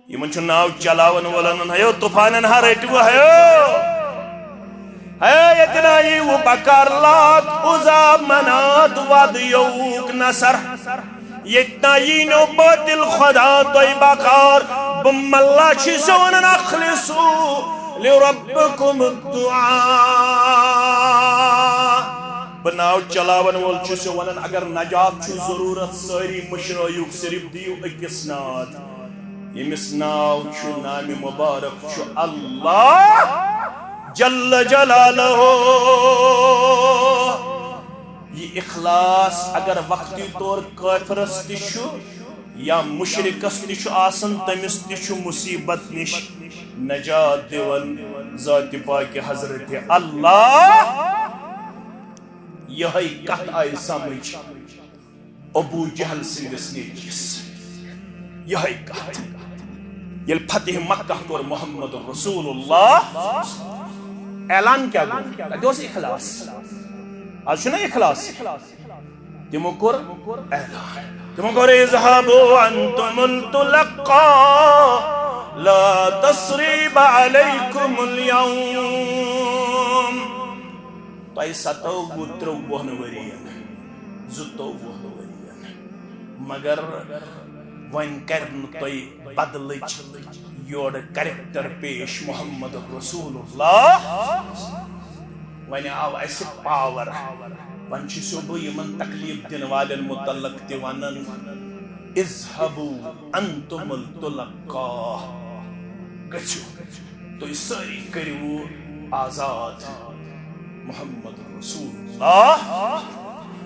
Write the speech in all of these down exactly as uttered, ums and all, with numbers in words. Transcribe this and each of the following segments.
یِمن چھُ ناو چلاون وولن، ہیو طوفانن ہا رٔٹِو، ہیو۔ ہے، ییٚتہِ نا یِیِو بکار، لات، عزا، منات، وَد یوٗک نصر۔ ییٚتہِ نا یی نو باطل خدا تۄہہِ بکار۔ بہٕ ملا چھُسو ونان، اخلصو لربکم الدعاء۔ بہٕ ناو چلاون وول چھُسو ونان، اگر نجات چھُ ضروٗرت، سٲری مٔشرٲیِو، صرف دِیِو أکِس ناد۔ ییٚمِس ناو چھُ، نامِ مُبارک چھُ اللہ جل جلالہ۔ یہِ اخلاص اگر وقتی طور کٲفرس تہِ چھُ یا مُشرِکس تہِ چھُ آسان، تٔمِس تہِ چھُ مُصیبت نِش نجات دِوان ذاتِ پاکِ حضرتِ اللہ۔ یِہے کتھ آیہِ سمجھ ابو جہل سٕنٛدِس نیٚچوِس۔ یِہے کتھ۔ ییٚلہِ فتح مکہ کوٚر محمد رسول اللہ، اعلان کیٛاہ گوٚو؟ تتہِ اوس اخلاص۔ از چھُنہ اخلاص۔ تِمو کوٚر اعلان۔ تِمو کوٚر، اذهبوا انتم الطلقاء لا تثريب عليكم اليوم۔ تۄہہِ ستٲووٕ ترٛۆوُہن ؤرین، زٕتووُہن ؤرین، مگر وۄنۍ کرِ نہٕ تۄہہِ بدلٕچ یورٕ character پیش محمد رسول اللہ۔ وۄنۍ آو اسہِ power، وۄنۍ چھُسو بہٕ یِمن تکلیف دِنہٕ والٮ۪ن متعلق تہِ ونان، اذهبوا انتم الطلقاء، گٔژھِو۔ تُہۍ سٲری کٔرِو آزاد۔ محمد رسول اللہ،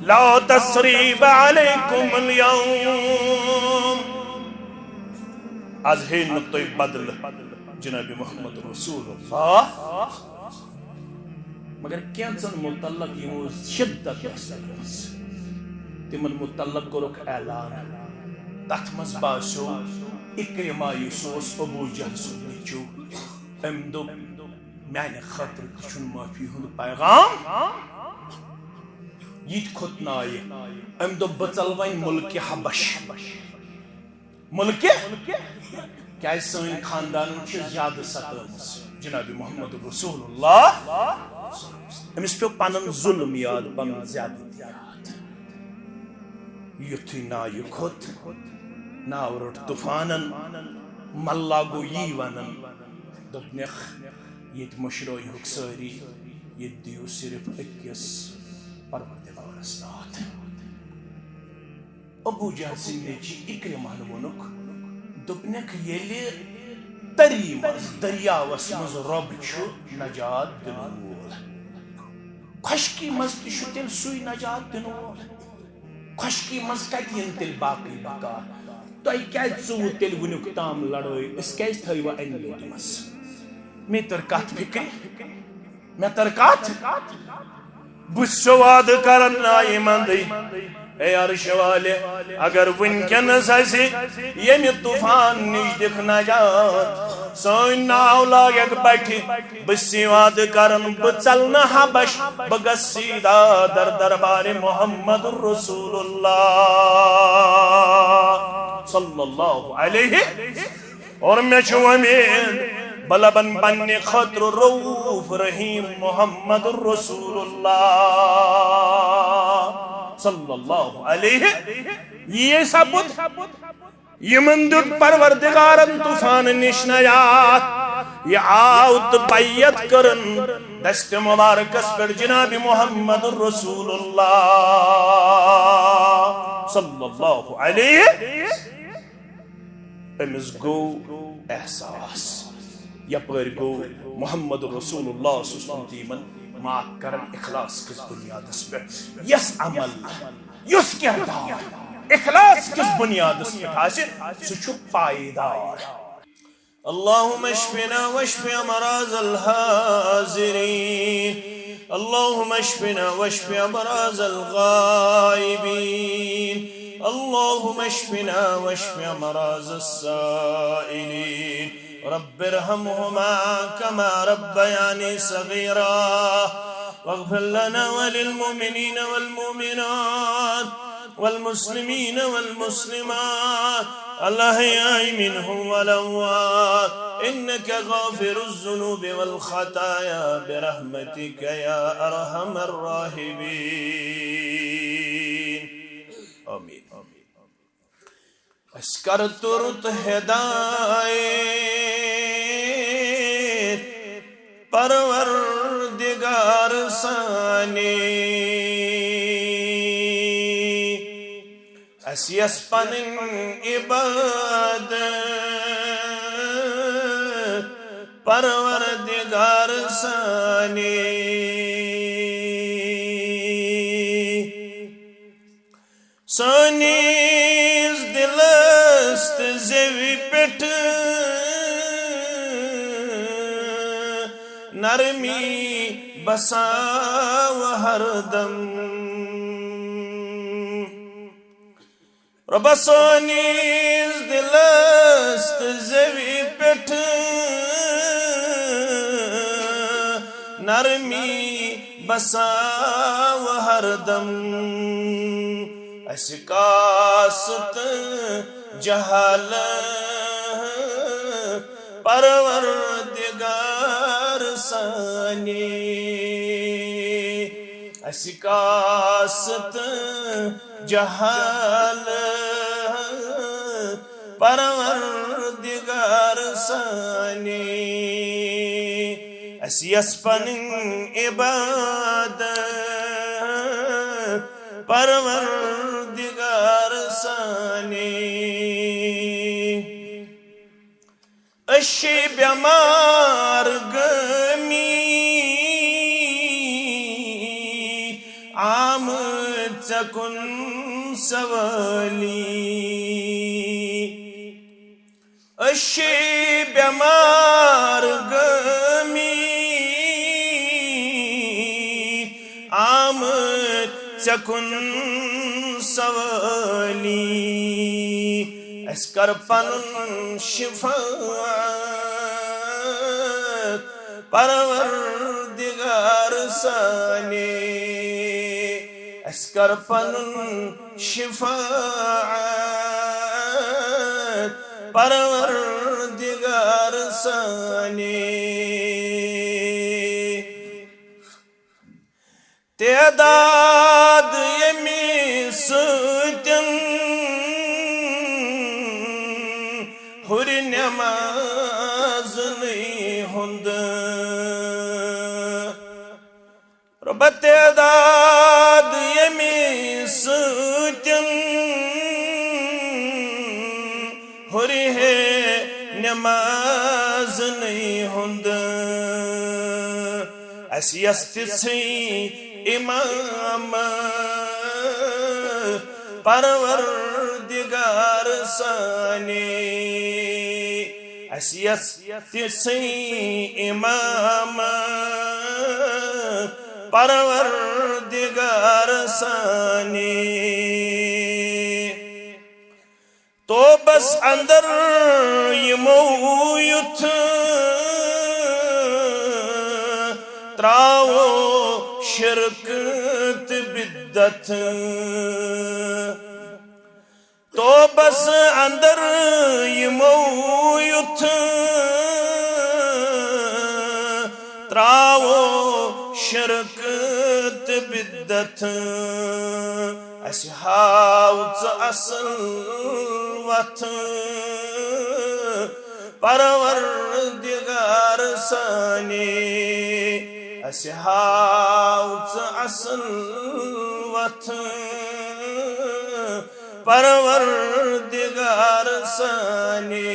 لا تثریب علیکم الیوم۔ از ہے نہٕ تُہۍ بدلہٕ جناب محمد رسول اللہ۔ مگر کینٛژن متعلق یِمو شدت ٲس کٔرمٕژ، تِمن متعلق کوٚرُکھ اعلان۔ تتھ منٛز باسیو اکرمہ، یُس اوس ابو جہل سُنٛد نیٚچو، أمۍ دوٚپ، میانہِ خٲطرٕ تہِ چھُنہٕ معٲفی ہُنٛد پیغام۔ یہِ تہِ کھوٚت نایہِ۔ أمۍ دوٚپ، بہٕ ژلہٕ وۄنۍ مُلکہِ حبش۔ مُلکہِ؟ کیازِ سٲنۍ خاندانن چھِ زیادٕ ستٲومٕژ جناب محمد رسول اللہ۔ أمِس پیوٚو پنُن ظلم یاد، پنُن زیادتی یاد۔ یُتھُے نایہِ کھوٚت، ناو روٚٹ طوفانن، ملا گوٚو یی ونان، دوٚپنکھ، ییٚتہِ مٔشرٲیہُکھ سٲری، ییٚتہِ دِیِو صرف أکِس پروردگارس ناد۔ ابو جہل سٕنٛدۍ نیٚچی اکرمہن ووٚنُکھ، دوٚپنکھ، ییٚلہِ تری منٛز، دٔریاوس منٛز رۄب چھُ نجات دِنہٕ وول، خۄشکی منٛز تہِ چھُ تیٚلہِ سُے نجات دِنہٕ وول۔ خۄشکی منٛز کتہِ یِن تیٚلہِ باقٕے بکار؟ تۄہہِ کیازِ ژوٗ تیٚلہِ وُنیُک تام لڑٲے؟ أسۍ کیازِ تھٲیوٕ انہِ لوٚت منٛز؟ مےٚ تٔر کتھ فکرِ، مےٚ تٔر کتھ۔ بہٕ چھُسو وعدٕ کران نایہِ منٛدٕے، اے عرشہِ والہِ، اگر وٕنکیٚنس اسہِ ییٚمہِ طوفان نِش دِکھ نجات، سٲنۍ ناو لاگکھ بٹھِ، بہٕ چھُسے وعدٕ کران، بہٕ ژلہٕ نہٕ حبش، بہٕ گژھٕ سیٖدا در دربارِ محمد رسول اللہ صلی اللہ علیہ۔ اور مےٚ چھُ وۄمید، بہٕ لبن پننہِ خٲطرٕ رؤوف رحیم محمد رسول اللہ صلی اللہ علیہ۔ یی سپُد، یِمن دیُت پروردگارن طوفان نِش نجات۔ یہِ آو تہٕ بیعت کٔرٕن دستِ مبارکس پٮ۪ٹھ جناب محمد رسول اللہ صلی اللہ علیہ۔ أمِس گوٚو احساس، یپٲرۍ گوٚو محمد رسول اللہ صلی اللہ علیہ وسلم تہِ یِمن معاف کران اخلاص کِس بُنیادس پٮ۪ٹھ۔ یس عمل، یُس کردار اخلاص کِس بُنیادس پٮ۪ٹھ آسہِ، سُہ چھُ پائیدار۔ اللهم اشفنا واشف امراض الحاضرين، اللهم اشفنا واشف امراض الغائبين، اللهم اشفنا واشف امراض السائلين۔ رب ارحمهما كما ربياني صغيرا، واغفر لنا وللمؤمنين والمؤمنات والمسلمين والمسلمات الأحياء منهم والأموات، إنك غافر الذنوب والخطايا برحمتك يا أرحم الراحمين. آمين. اسہِ کر تُرُت ہدایت پروردگار سانے۔ اسہِ یس پنٕنۍ عبادت پروردگار سانے۔ سٲنِس دِلس تہٕ زیوِ پٮ۪ٹھ نرمی بساو ہردم۔ رۄبا سٲنِس دِلس تہٕ زیوِ پٮ۪ٹھ نرمی بساو ہردم۔ اسہِ کاس تہٕ جہالت پروردگار سانے۔ اسہِ کاس تہٕ جہالت پروردگار سانے۔ اسہِ یس پنٕنۍ عبادت پروردگار سانے۔ أسۍ چھِ بٮ۪مار گٲمی آمٕتۍ ژےٚ کُن سوالی۔ أسۍ چھِ بٮ۪مار گٲمی آمٕتۍ ژےٚ کُن سوالی۔ اسہِ کر پنُن شفاعت پروردگار سانے۔ اسہِ کر پنُن شفاعت پروردگار سانے۔ تعداد ییٚمہِ سۭتۍ ہُرِ نٮ۪مازنٕے ہُنٛد۔ رۄبا تعداد ییٚمہِ سۭتۍ ہُرِ ہے نٮ۪مازنٕے ہُنٛد۔ اسہِ یس تِژھٕے امامت پروردگار سانے۔ اسہِ یس تِژھٕے امامت پروردگار سانے۔ توبس اندر یِمو یُتھ تراوو شرک تہٕ بدعت۔ توبس اندر یِمو یُتھ تراوو شرک تہٕ بدعت۔ اسہِ ہاو ژٕ اصل وتھ پروردگار سانے۔ اسہِ ہاو ژٕ اصل وتھ پروردگار سانے۔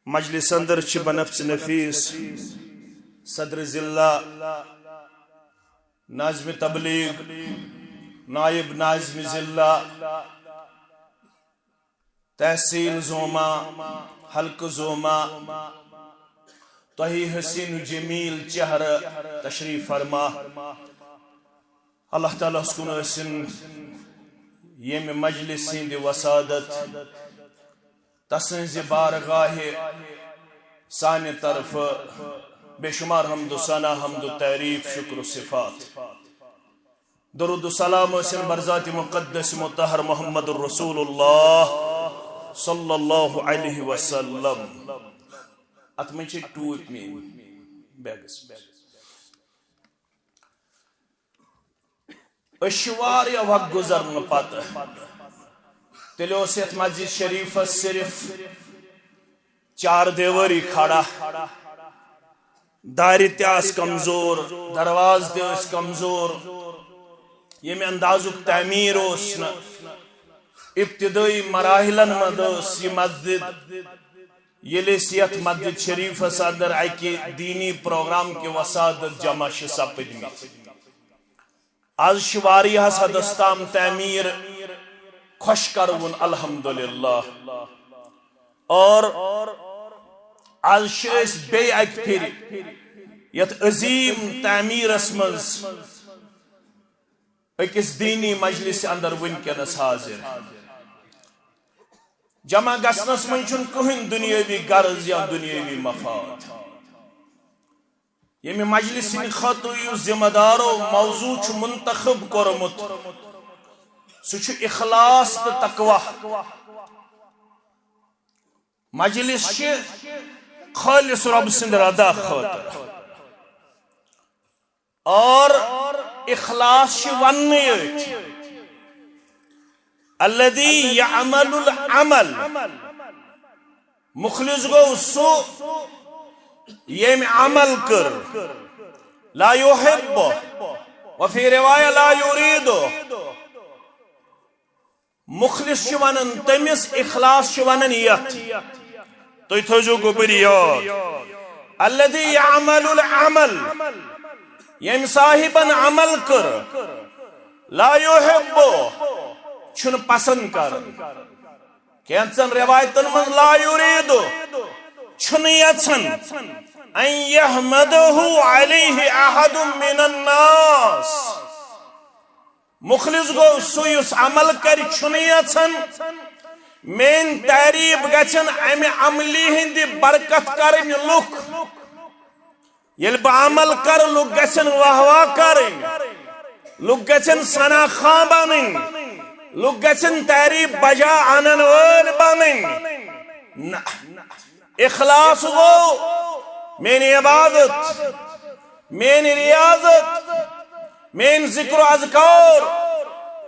مجلس اندر چھِ بنفس نفیس صدر ضلع، ناظم تبلیغ، نائب ناظم ضلع، تحصیل زوما، حلقہٕ زوما، تۄہہِ حسین و جمیل چہرٕ تشریف فرما۔ اللہ تعالیٰ ہس کُن ٲسِن ییٚمہِ مجلس ہٕنٛدِ وسادت، تسٕنٛزِ بارگاہہِ سانہِ طرفہٕ بے شمار حمد و ثنا، حمد و تعریف، شکر و صفات۔ درود و سلام ٲسِن بر ذات مقدس مطہر محمد رسول اللہ صلی اللہ علیہ وسلم۔ اتھ منٛز چھِ ٹوٗپۍ میٲنۍ بیگس منٛز۔ أسۍ چھِ واریاہ وق گُزرنہٕ پتہٕ، تیٚلہِ اوس یتھ مسجد شریفس صرف چار دیوٲری کھڑا، دارِ تہِ آسہٕ کمزور، دروازٕ تہِ ٲسۍ کمزور، ییٚمہِ اندازُک تعمیٖر اوس نہٕ۔ ابتدٲیی مراحلن منٛز ٲس یہِ مسجد۔ ییٚلہِ أسۍ یتھ مسجد شریفس اندر اکہِ دینی پروگرام کہِ وسادت جمع چھِ سپٕدمٕتۍ، از چھِ واریاہس حدس تام تعمیٖر خۄش کروُن، الحمدللہ۔ اور از چھِ أسۍ بیٚیہِ اکہِ پھِرِ یتھ عظیٖم تعمیٖرس منٛز أکِس دینی مجلس اندر وٕنکیٚنس حاضر۔ جمع گژھنس منٛز چھُنہٕ کٕہٕنۍ دُنیٲوی غرض یا دُنیٲوی مفاد۔ ییٚمہِ مجلس ہٕنٛدِ خٲطرٕ یُس ذمہ دارو موضوع چھُ منتخب کوٚرمُت، سُہ چھُ اخلاص تہٕ تقوی۔ مجلس چھِ خٲلص رۄب سٕنٛدِ رضا خٲطرٕ۔ اور اخلاص چھِ وننہٕ یٲتۍ۔ الذي يعمل العمل۔ مخلص گوٚو سُہ ییٚمۍ عمل کٔر۔ لا يحب۔ وفي رواية لا يريد۔ مخلص چھِ ونان تٔمِس، اخلاص چھِ ونان یتھ۔ تُہۍ تھٲوزیو گوٚبٕرۍ یاد۔ الذي يعمل العمل۔ ییٚمۍ صاحبن عمل کٔر، لا يحب، چھُنہٕ پسند کران۔ کینٛژن روایتن منٛز لا يريد، چھُنہٕ یژھان، أن يحمده عليه أحد من الناس۔ مخلص گوٚو سُہ یُس عمل کرِ، چھُنہٕ یژھان میٲنۍ تعریف گژھن امہِ عملی ہٕنٛدِ برکت کرٕنۍ لُکھ۔ ییٚلہِ بہٕ عمل کرٕ، لُکھ گژھن واہ واہ کرٕنۍ، لُکھ گژھن ثنا خواں بنٕنۍ، لُکھ گژھن تعریف بجا انن وٲلۍ بنٕنۍ۔ نہ، اخلاص گوٚو میٲنۍ عبادت، میٲنۍ ریاضت، میٲنۍ ذکر و اذکار،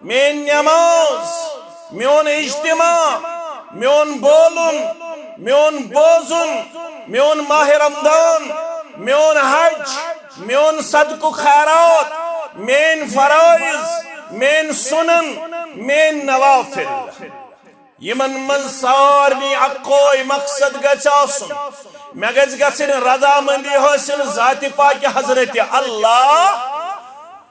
میٲنۍ نماز، میون اجتماع، میون بولُن، میون بوزُن، میون ماہ رمضان، میون حج، میون صدقہ خیرات، میٲنۍ فرائض، میٲنۍ سنن، میٲنۍ نوافل۔ یِمن منٛز سارنٕے اکوے مقصد گژھِ آسُن، مےٚ گژھِ گژھٕنۍ رضامندی حٲصِل ذاتِ پاکِ حضرت اللہ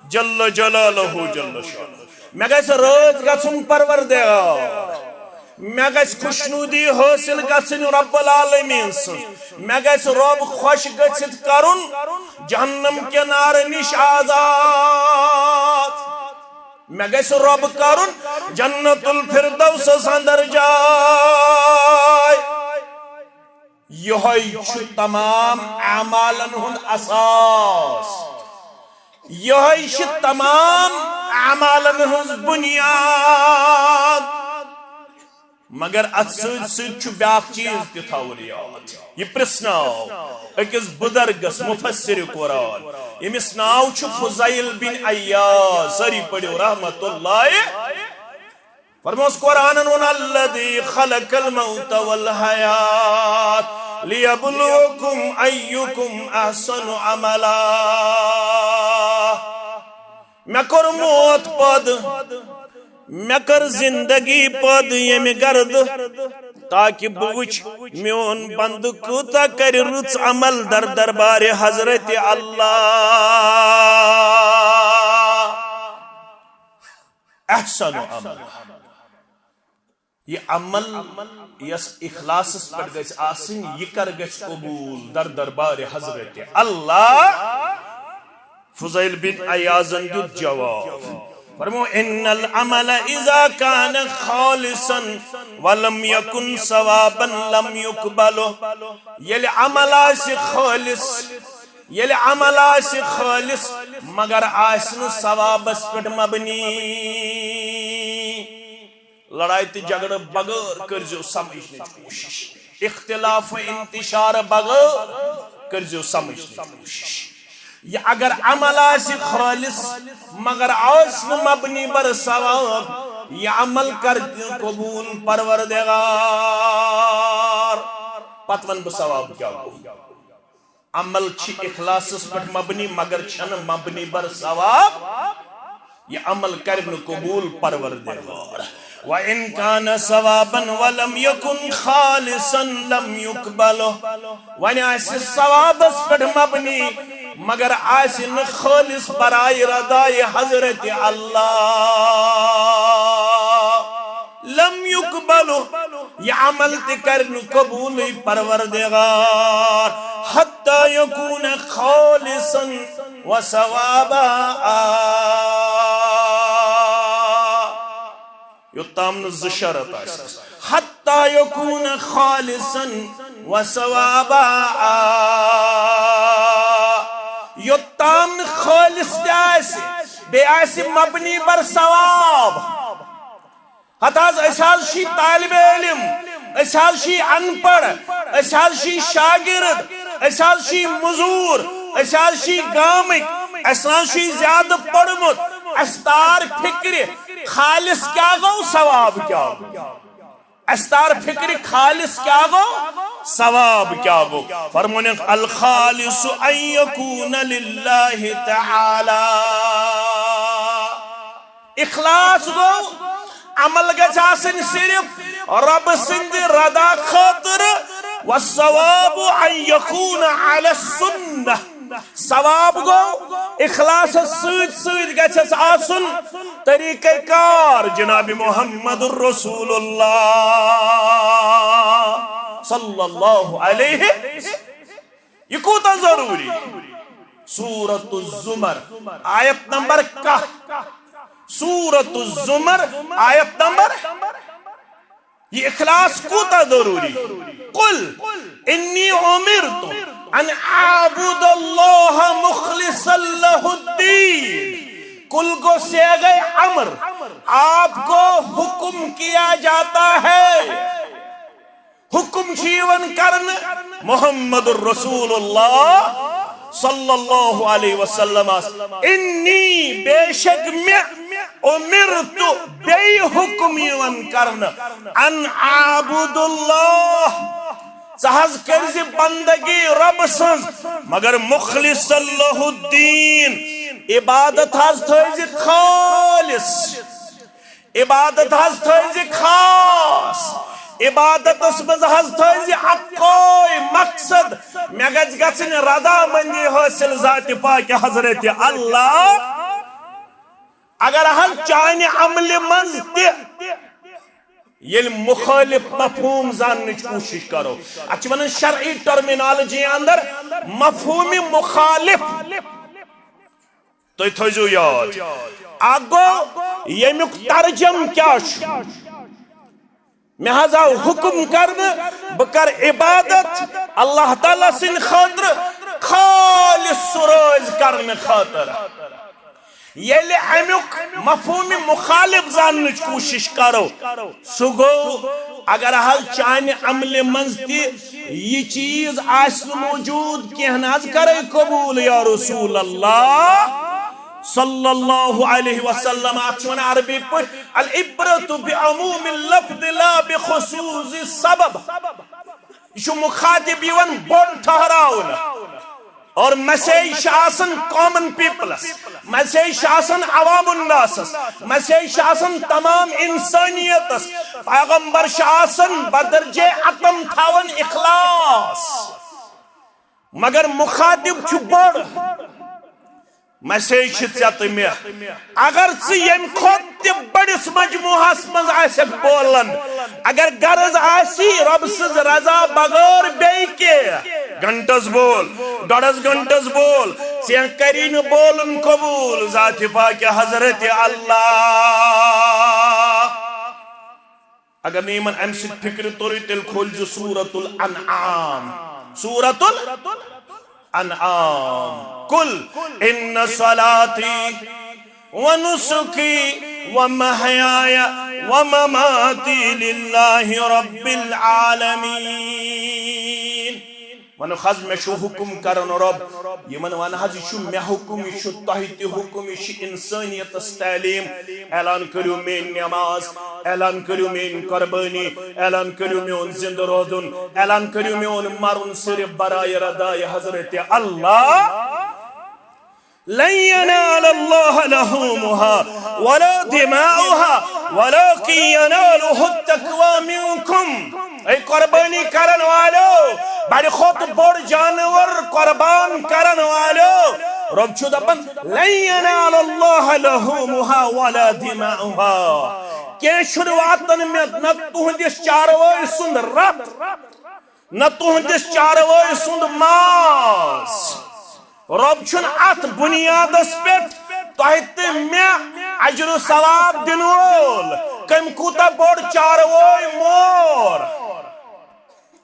جل جلالہ جل شانہ۔ مےٚ گژھِ رٲضۍ گژھُن پروردگار، مےٚ گژھِ خۄشنودی حٲصِل گژھٕنۍ رب العالمین سٕنٛز، مےٚ گژھِ رب خۄش گٔژھِتھ کرُن جہنم کہِ نارٕ نِش آزاد۔ مےٚ گژھِ رۄب کرُن جنت الفردوسس اندر جاے۔ یہوے چھُ تمام اعمالن ہُنٛد اساس۔ یہوے چھُ تمام اعمالن ہٕنٛز بنیاد۔ مگر اتھ سۭتۍ سۭتۍ چھُ بیاکھ چیٖز تہِ تھاوُن یاد۔ یہِ پرژھناو أکِس بُزرگس، مفسر قرآن، ییٚمِس ناو چھُ فضیل بن عیاض، سٲری پٔرِو رحمت اللہ۔ فرموس قرآنن ووٚن، الذی خلق الموت والحیات لیبلوکم ایکم احسن عملا۔ مےٚ کوٚر موت پٲدٕ، مےٚ کٔر زندگی پٲدٕ ییٚمہِ غرضہٕ، تاکہِ بہٕ وٕچھ میون بندٕ کوٗتاہ کرِ رٕژ عمل در دربارِ حضرت اللہ۔ احسن عمل۔ یہِ عمل یس اخلاصس پٮ۪ٹھ گژھِ آسٕنۍ، یہِ کر گژھِ قبول در دربارِ حضرت اللہ؟ فضیل بن عیاضن دیُت جواب، فرمو، ان العمل اذا کان خالصا ولم یکن ثوابا لم یقبل۔ ییٚلہِ عمل آسہِ خالص، ییٚلہِ عمل آسہِ خٲلص مگر آسہِ نہٕ ثوابس پٮ۪ٹھ مبنی، لڑایہِ تہٕ جھگڑٕ بغٲر کٔرزیو سمجھنٕچ کوٗشش، اختلاف و انتشار بغٲر کٔرزیو سمجھنٕچ کوٗشش۔ یہِ اگر عمل آسہِ خٲلص مگر آسہِ نہٕ مبنی بر ثواب، یہِ عمل کر تہِ قبول پروردگار۔ پتہٕ ونہٕ بہٕ ثواب کیٛاہ گوٚو۔ عمل چھِ اخلاصس پٮ۪ٹھ مبنی مگر چھنہٕ مبنی بر ثواب۔ یہِ عمل کرِ نہٕ قبول پروردگار۔ وَإِن كَانَ ثَوَابًا وَلَمْ يَكُنْ خَالِصًا لَمْ يُقْبَلْ۔ وۄنۍ آسہِ ثوابس پٮ۪ٹھ مبنی مگر آسہِ نہٕ خٲلص برائے رضائے حضرت اللہ، لم يقبل، یہِ عمل تہِ کرِ نہٕ قبولٕے پروردگار، حتى يكون خالصا وصوابا، یوٚتام نہٕ زٕ شرط آسٮ۪س۔ حتى يكون خالصا وصوابا، یوٚتام نہٕ خالص تہِ آسہِ، بیٚیہِ آسہِ مبنی بر ثواب۔ ہتہٕ حظ، أسۍ حظ چھِ طالب علم، أسۍ حظ چھِ ان پڑھ، أسۍ حظ چھِ شاگرد، أسۍ حظ چھِ مزور، أسۍ حظ چھِ گامٕکۍ، اَسہِ نہ حظ چھُ زیادٕ پوٚرمُت۔ اَسہِ تار فکرِ خالص کیٛاہ گوٚو، ثواب کیٛاہ گوٚو؟ اَسہِ تار فکرِ خالص کیٛاہ گوٚو، ثواب کیٛاہ گوٚو؟ فرمونکھ، الخالص ان یکون للہ تعالی۔ اخلاص گوٚو، عمل گژھِ آسٕنۍ صرف رب سٕنٛدِ رضا خٲطرٕ۔ والصواب ان یکون علی السنہ۔ ثواب گوٚو، اخلاصس سۭتۍ سۭتۍ گژھٮ۪س آسُن طریقہ کار جناب محمد رسول اللہ صلی اللہ علیہ۔ یہِ کوٗتاہ ضروٗری؟ سورۃ الزمر، آیت نمبر کاہ۔ سورۃ الزمر، آیت نمبر، یہِ اخلاص کوٗتاہ ضروٗری؟ قل انی امرت ان اعبد اللہ مخلصا لہ الدین۔ قل کو صیغہ امر، آپ کو حکم کیا جاتا ہے۔ حکم چھُ یِوان کرنہٕ محمد رسول اللہ صلی اللہ علیہ وسلمس، انی، بے شک مےٚ، امرت، بیٚیہِ حکم یِوان کرنہٕ، ان اعبد اللہ، ژٕ حظ کٔرزِ بندگی رب سٕنٛز، مگر مخلص لہ الدین، عبادت حظ تھٲیزِ خالص۔ عبادت حظ تھٲیزِ خاص۔ عبادتس منٛز حظ تھٲیزِ اکوے مقصد، مےٚ گژھِ گژھٕنۍ رضامندی حٲصِل ذاتِ پاکِ حضرت اللہ۔ اگر حظ چانہِ عملہِ منٛز تہِ ییٚلہِ مخالف مفہوم زاننٕچ کوٗشِش کرو، اتھ چھِ ونان شرعی ٹرمینالوجی اندر مفہوم مخالف۔ تُہۍ تھٲیزیو یاد، اکھ گوٚو ییٚمیُک ترجم کیٛاہ چھُ۔ مےٚ حظ آو حُکم کرنہٕ، بہٕ کرٕ عبادت اللہ تعالیٰ سٕنٛدِ خٲطرٕ، خالص سُہ رٲضۍ کرنہٕ خٲطرٕ۔ ییٚلہِ اَمیُک مفہوٗمِ مُخالِف زاننٕچ کوٗشِش کرو، سُہ گوٚو، اگر حظ چانہِ عملہِ منٛز تہِ یہِ چیٖز آسہِ نہٕ موجود، کینٛہہ نہ حظ کرے قبول یا رسول اللہ صلی اللہ علیہ وسلم۔ اتھ چھِ ونان عربی پٲٹھۍ العبرة بعموم اللفظ لا بخصوص السبب۔ یہِ چھُ مُخاطب یِوان بوٚڑ ٹھہراونہٕ۔ اور میسج چھِ آسان کامن پیپلس، میسج چھِ آسان عوام الناسس، میسج چھِ آسان تمام انسانیتس۔ پیغمبر چھِ آسان بدرجے اتم تھاوان اخلاص، مگر مُخاطب چھُ بوٚڑ۔ میسج چھِ ژےٚ تہٕ مےٚ۔ اگر ژٕ ییٚمہِ کھۄتہٕ تہِ بٔڑِس مجموعس منٛز آسکھ بولان، اگر غرض آسی رۄب سٕنٛز رضا بغٲر بیٚیہِ کینٛہہ، گھنٹس بول، ڈۄڈس گھنٹس بول، ژےٚ کری نہٕ بولُن قبول ذاتِ پاکِ حضرت اللہ۔ اگر نہٕ یِمن امہِ سۭتۍ فکرِ توٚرُے، تیٚلہِ کھولۍ زِ سورۃ الانعام۔ سورۃ ال-، انعام۔ قل ان صلاتی ونسکی ومحیای ومماتی للہ رب العالمین۔ ونُکھ حظ، مےٚ چھُ حُکُم کران رۄب۔ یِمن ون حظ، یہِ چھُ مےٚ حُکُم، یہِ چھُ تۄہہِ تہِ حُکُم، یہِ چھُ انسٲنیتس تعلیٖم۔ اعلان کٔرِو میٲنۍ نماز، اعلان کٔرِو میٲنۍ قۄربٲنی، اعلان کٔرِو میون زندٕ روزُن، اعلان کٔرِو میون مرُن صرف برائے ردائے حضرت اللہ۔ لن ينال الله لحومها ولا دماؤها ولكن يناله التقوى منكم۔ اے قۄربٲنی کرن والو، بڑِ کھۄتہٕ بوٚڑ جانور قۄربان کرن والو، رۄب چھُ دپان، لن ينال الله لحومها ولا دماؤها۔ کینٛہہ چھُنہٕ واتان مےٚ نہ تُہنٛدِس چاروٲے سُنٛد رتھ، نہ تُہنٛدِس چاروٲے سُنٛد ماز۔ رۄب چھُنہٕ اتھ بُنیادس پٮ۪ٹھ تۄہہِ تہٕ مےٚ اجر و ثواب دِنہٕ وول۔ کٔمۍ کوٗتاہ بوٚڑ چاروٲے مور۔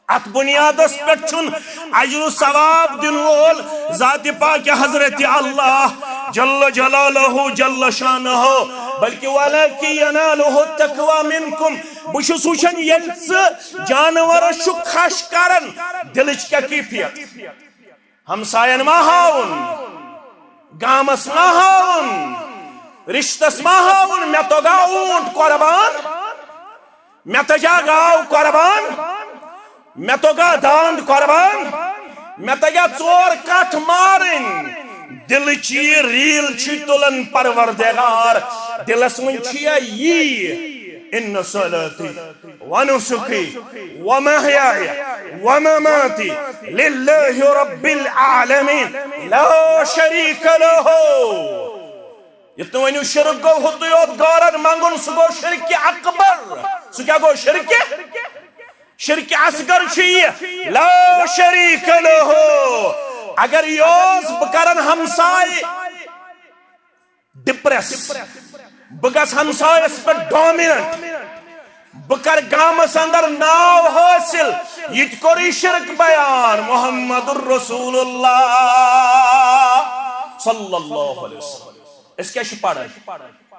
اتھ بُنیادس پٮ۪ٹھ چھُنہٕ اجر و ثواب دِنہٕ وول ذاتِ پاکِ حضرت اللہ جل جلالہ جل شانہ، بلکہ ولکن ینالہ التقوی منکم۔ بہٕ چھُس وٕچھان، ییٚلہِ ژٕ جانورس چھُکھ خش کران، دلٕچ کیٛاہ کیفیت؟ ہمساین ما ہاوُن، گامس ما ہاوُن، رشتس ما ہاوُن، مےٚ توٚگا اوٗنٹ قۄربان، مےٚ تجا گاو قۄربان، مےٚ توٚگا داند قۄربان، مےٚ تجا ژور کٹھ مارٕنۍ۔ دلٕچ یہِ ریل چھُ تُلان پروردگار، دلس منٛز چھُ یا یی، ان صلاتی ونسکی ومحیای ومماتی للہ رب العالمین لا شریک لہ۔ یہِ تُہۍ ؤنِو شرک گوٚو، ہُتُے یوت غٲرن منٛگُن، سُہ گوٚو شرک اکبر۔ سُہ کیٛاہ گوٚو؟ شرک، شرک اصغر چھُ یہِ، لا شریک لہ۔ اگر یہِ اوس، بہٕ کرن ہمساے ڈپریس، بہٕ گژھٕ ہمسایس پٮ۪ٹھ ڈومیننٹ، بہٕ کرٕ گامس اندر ناو حٲصِل۔ یہِ تہِ کوٚر یہِ شرک بیان، محمد رسول اللہ صلی اللہ علیہ وسلم۔ أسۍ کیٛاہ چھِ پران؟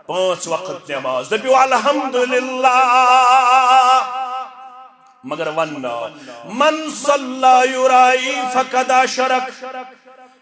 پانٛژھ وقت نماز۔ دٔپِو الحمدللہ۔ مگر وننہٕ آو، من صلی یرائی فقد اشرک۔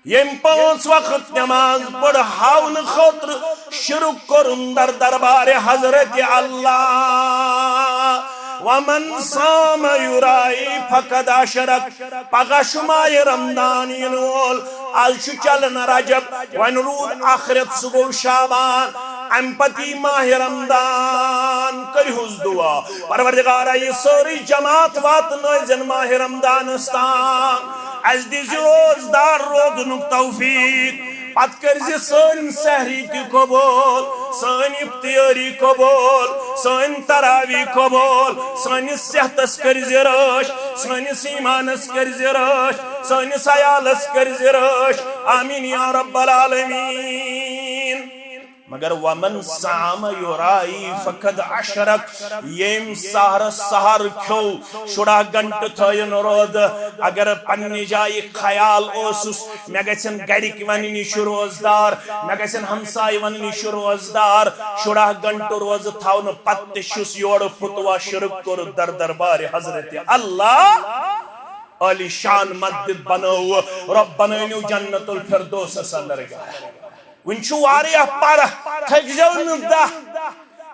ییٚمۍ پانٛژھ وقت نماز پٔر ہاونہٕ خٲطرٕ شرک کوٚرُن در دربارِ حضرت اللہ۔ ومن صام یرائی فقد اشرک۔ پگاہ چھُ ماہِ رمضان یِنہٕ وول، از چھُ چلان رجب، وۄنۍ روٗد ٲخرت، سُہ گوٚو شعبان، امہِ پتہٕ یی ماہِ رمضان۔ کٔرِہُس دعا، پروردگارا، یہِ سٲرٕے جماعت واتنٲوزٮ۪ن ماہِ رمضانس تام، اسہِ دِزِ روزدار روزنُک توفیق۔ پتہٕ کٔرزِ سٲنۍ سحری تہِ قبول، سٲنۍ افطاری قبول، سٲنۍ تراوی قبول، سٲنِس صحتس کٔرزِ رٲچھ، سٲنِس ایمانس کٔرزِ رٲچھ، سٲنِس عیالس کٔرزِ رٲچھ۔ آمین یا رب العالمین۔ مگر ومن صام یرائی فقد اشرک، ییٚمۍ سحرس سحر کھیوٚو، شُراہ گھنٹہٕ تھٲیِن روزٕ، اگر پننہِ جایہِ خیال اوسُس، مےٚ گژھن گرِکۍ ونٕنۍ، یہِ چھُ روزدار، مےٚ گژھن ہمسایہِ ونٕنۍ، یہِ چھُ روزدار، شُراہ گھنٹہٕ روزٕ تھاونہٕ پتہٕ تہِ چھُس یورٕ فتویٰ شرک کوٚرُتھ در دربارِ حضرت اللہ۔ عالی شان مسجد بنٲو، رۄب بنٲونو جنت الفردوسس اندر گرٕ۔ وُنہِ چھُ واریاہ پرٕ، تھٔکزیو نہٕ دہ۔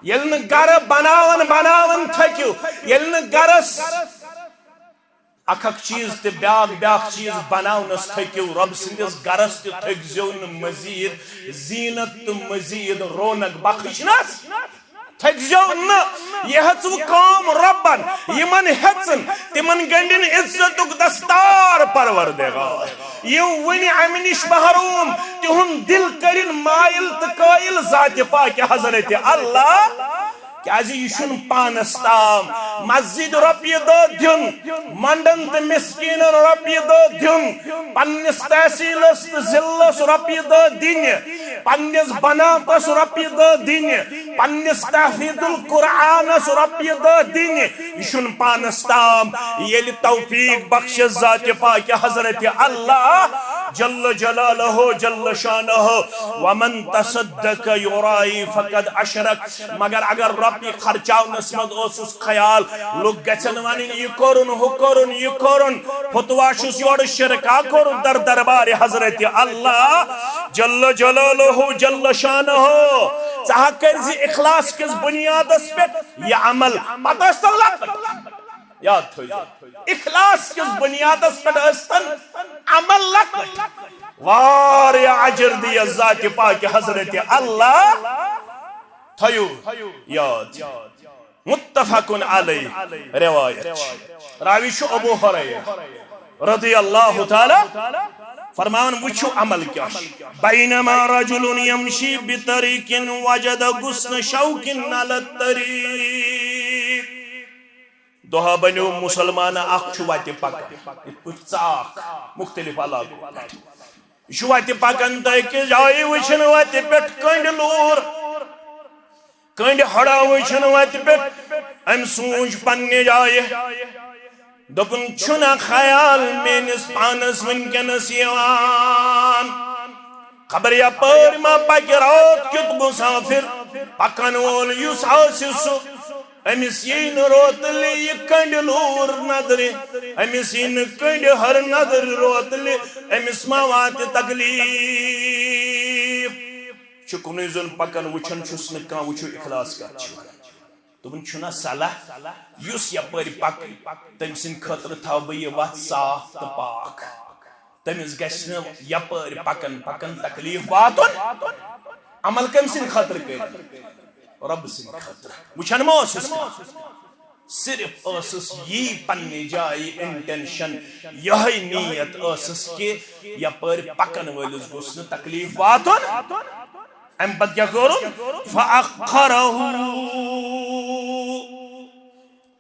ییٚلہِ نہٕ گرٕ بناوان بناوان تھٔکِو، ییٚلہِ نہٕ گرس اکھ اکھ چیز تہٕ بیاکھ بیاکھ چیز بناونس تھٔکِو، رۄب سٕنٛدِس گرس تہِ تھٔکزیو نہٕ مزید زینت تہٕ مزید رونق بخشنس۔ تھٔکزیو نہٕ، یہِ ہیٚژٕو کٲم رۄبن، یِمن ہیٚژٕن، تِمن گنٛڈِن عزتُک دستار پروردگار۔ یِم وُنہِ امہِ نِش محروم، تِہُنٛد دل کٔرِن مایل تہٕ قٲیل ذاتِ پاکِ حضرت اللہ۔ کیازِ یہِ چھُنہٕ پانس تام۔ مسجد رۄپیہِ دہ دیُن، منڈن تہٕ مسکیٖنن رۄپیہِ دہ دیُن، پننِس تحصیلس تہٕ ضلعس رۄپیہِ دہ دِنہِ، پننِس بناتس رۄپیہِ دہ دِنہِ، پننِس تحفیظ القرآنس رۄپیہِ دہ دِنہِ، یہِ چھُنہٕ پانس تام۔ ییٚلہِ توفیق بخشس ذاتِ پاکِ حضرت اللہ، جل جلالہ جل شانہ، ومن تصدق یرائی فقد اشرک۔ مگر اگر رۄپیہِ خرچاونس منٛز اوسُس خیال، لُکھ گژھن ونٕنۍ، یہِ کوٚرُن، ہُہ کوٚرُن، یہِ کوٚرُن، فتوا چھُس یورٕ شرکا کوٚرُن در دربارِ حضرت اللہ جل جلالہ جل شانہ۔ ژٕ ہا کٔرۍ زِ اخلاص کِس بُنیادس پٮ۪ٹھ یہِ عمل، پتہٕ ٲسۍ تن لۄکٕٹۍ۔ یاد تھٲیزیو، اخلاص کِس بُنیادس پٮ۪ٹھ ٲسۍ تن عمل لۄکٕٹۍ، واریاہ اجر دِیس ذاتِ پاکِ حضرت اللہ۔ تھٲیِو یاد، متفق علیہ روایت چھِ۔ راوی چھُ ابو ہریرہ رضی اللہ تعالی۔ فرمان وٕچھِو عمل کیٛاہ چھُ۔ بینما رجل یمشی بطریق وجد غصن شوک علی الطریق۔ دۄہا بنیو مسلمان اکھ چھُ وتہِ پکان، یِتھ پٲٹھۍ ژاکھ مختلف علاقو پٮ۪ٹھ۔ یہِ چھُ وتہِ پکان تہٕ أکِس جایہِ وٕچھِن وتہِ پٮ۪ٹھ کٔنٛڈۍ لوٗر، کٔنٛڈۍ ہڑا وٕچھِن وتہِ پٮ۪ٹھ۔ أمۍ سوٗنٛچ پننہِ جایہِ، دوٚپُن، چھُنہ خیال میٲنِس پانس وٕنکیٚنس یِوان؟ خبر یپٲرۍ ما پکہِ راتھ کیُتھ مسافر، پکن وول یُس آسہِ سُہ، أمِس یی نہٕ روتلہِ یہِ کٔنٛڈۍ لوٗر نظرِ، أمِس یی نہٕ کٔنٛڈۍ ہر نظرِ روتلہِ، أمِس ما واتہِ تکلیف؟ چھُ کُنُے زوٚن پکان، وٕچھان چھُس نہٕ کانٛہہ، وٕچھِو اخلاص کتھ چھِ ونان۔ دوٚپُن، چھُنہ صلاح، یُس یپٲرۍ پکہِ، تٔمۍ سٕنٛدِ خٲطرٕ تھاوٕ بہٕ یہِ وتھ صاف تہٕ پاک۔ تٔمِس گژھِ نہٕ یپٲرۍ پکان پکان تکلیف واتُن۔ عمل کٔمۍ سٕنٛدِ خٲطرٕ کٔرِو؟ رۄب سٕنٛدِ خٲطرٕ۔ وٕچھان ما اوسُس کانٛہہ؟ صرف ٲسٕس یی پننہِ جایہِ intention، یِہوٚے نیت ٲسٕس کہِ یپٲرۍ پکن وٲلِس گوٚژھ نہٕ تکلیف واتُن۔ امہِ پتہٕ کیٛاہ کوٚرُن؟ فَأَخَّرَهُ۔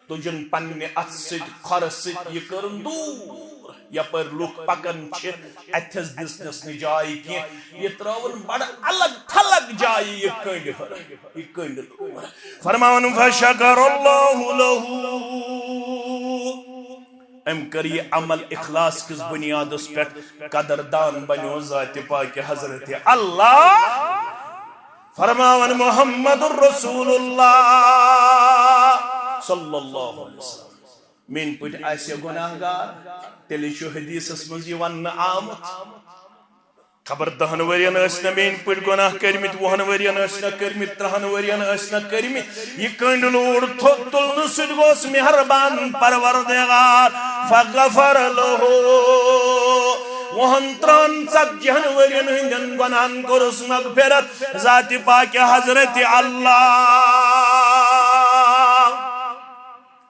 تُجُن پننہِ اتھٕ سۭتۍ، کھۄرٕ سۭتۍ یہِ کٔرٕن دوٗر۔ یپٲرۍ لُکھ پکان چھِ، اتھس دِژنس نہٕ جاے کینٛہہ، یہِ ترٲوٕن بڑٕ الگ تھلگ جایہِ یہِ کٔنٛڈۍ ہر، یہِ کٔنٛڈۍ لوٗر۔ فرماوان، فَشَكَرَ اللَّهُ لَهُ۔ أمۍ کٔر یہِ عمل اخلاص کِس بُنیادس پٮ۪ٹھ، قدردان بنیو ذاتِ پاکِ حضرت اللہ۔ فرماوان محمد رسول اللہ صلی اللہ علیہ وسلم۔ میٲنۍ پٲٹھۍ آسہِ گۄناہ گار، تیٚلہِ چھُ حدیثس منٛز یہِ وننہٕ آمُت، خبر دہن ؤرین ٲسۍ نہ میٲنۍ پٲٹھۍ گۄناہ کٔرمٕتۍ، وُہن ؤرین ٲسۍ نہ کٔرمٕتۍ، ترہن ؤرین ٲسۍ نہ کٔرمٕتۍ۔ یہِ کٔنٛڈۍ لوٗر تھوٚد تُلنہٕ سۭتۍ گوٚس مہربان پروردگار، فغفر لہو۔ وُہن، ترہن، ژتجی ہن ؤرین ہٕنٛدٮ۪ن گۄناہن کوٚرُس مغفرت ذاتِ پاکِ حضرت اللہ۔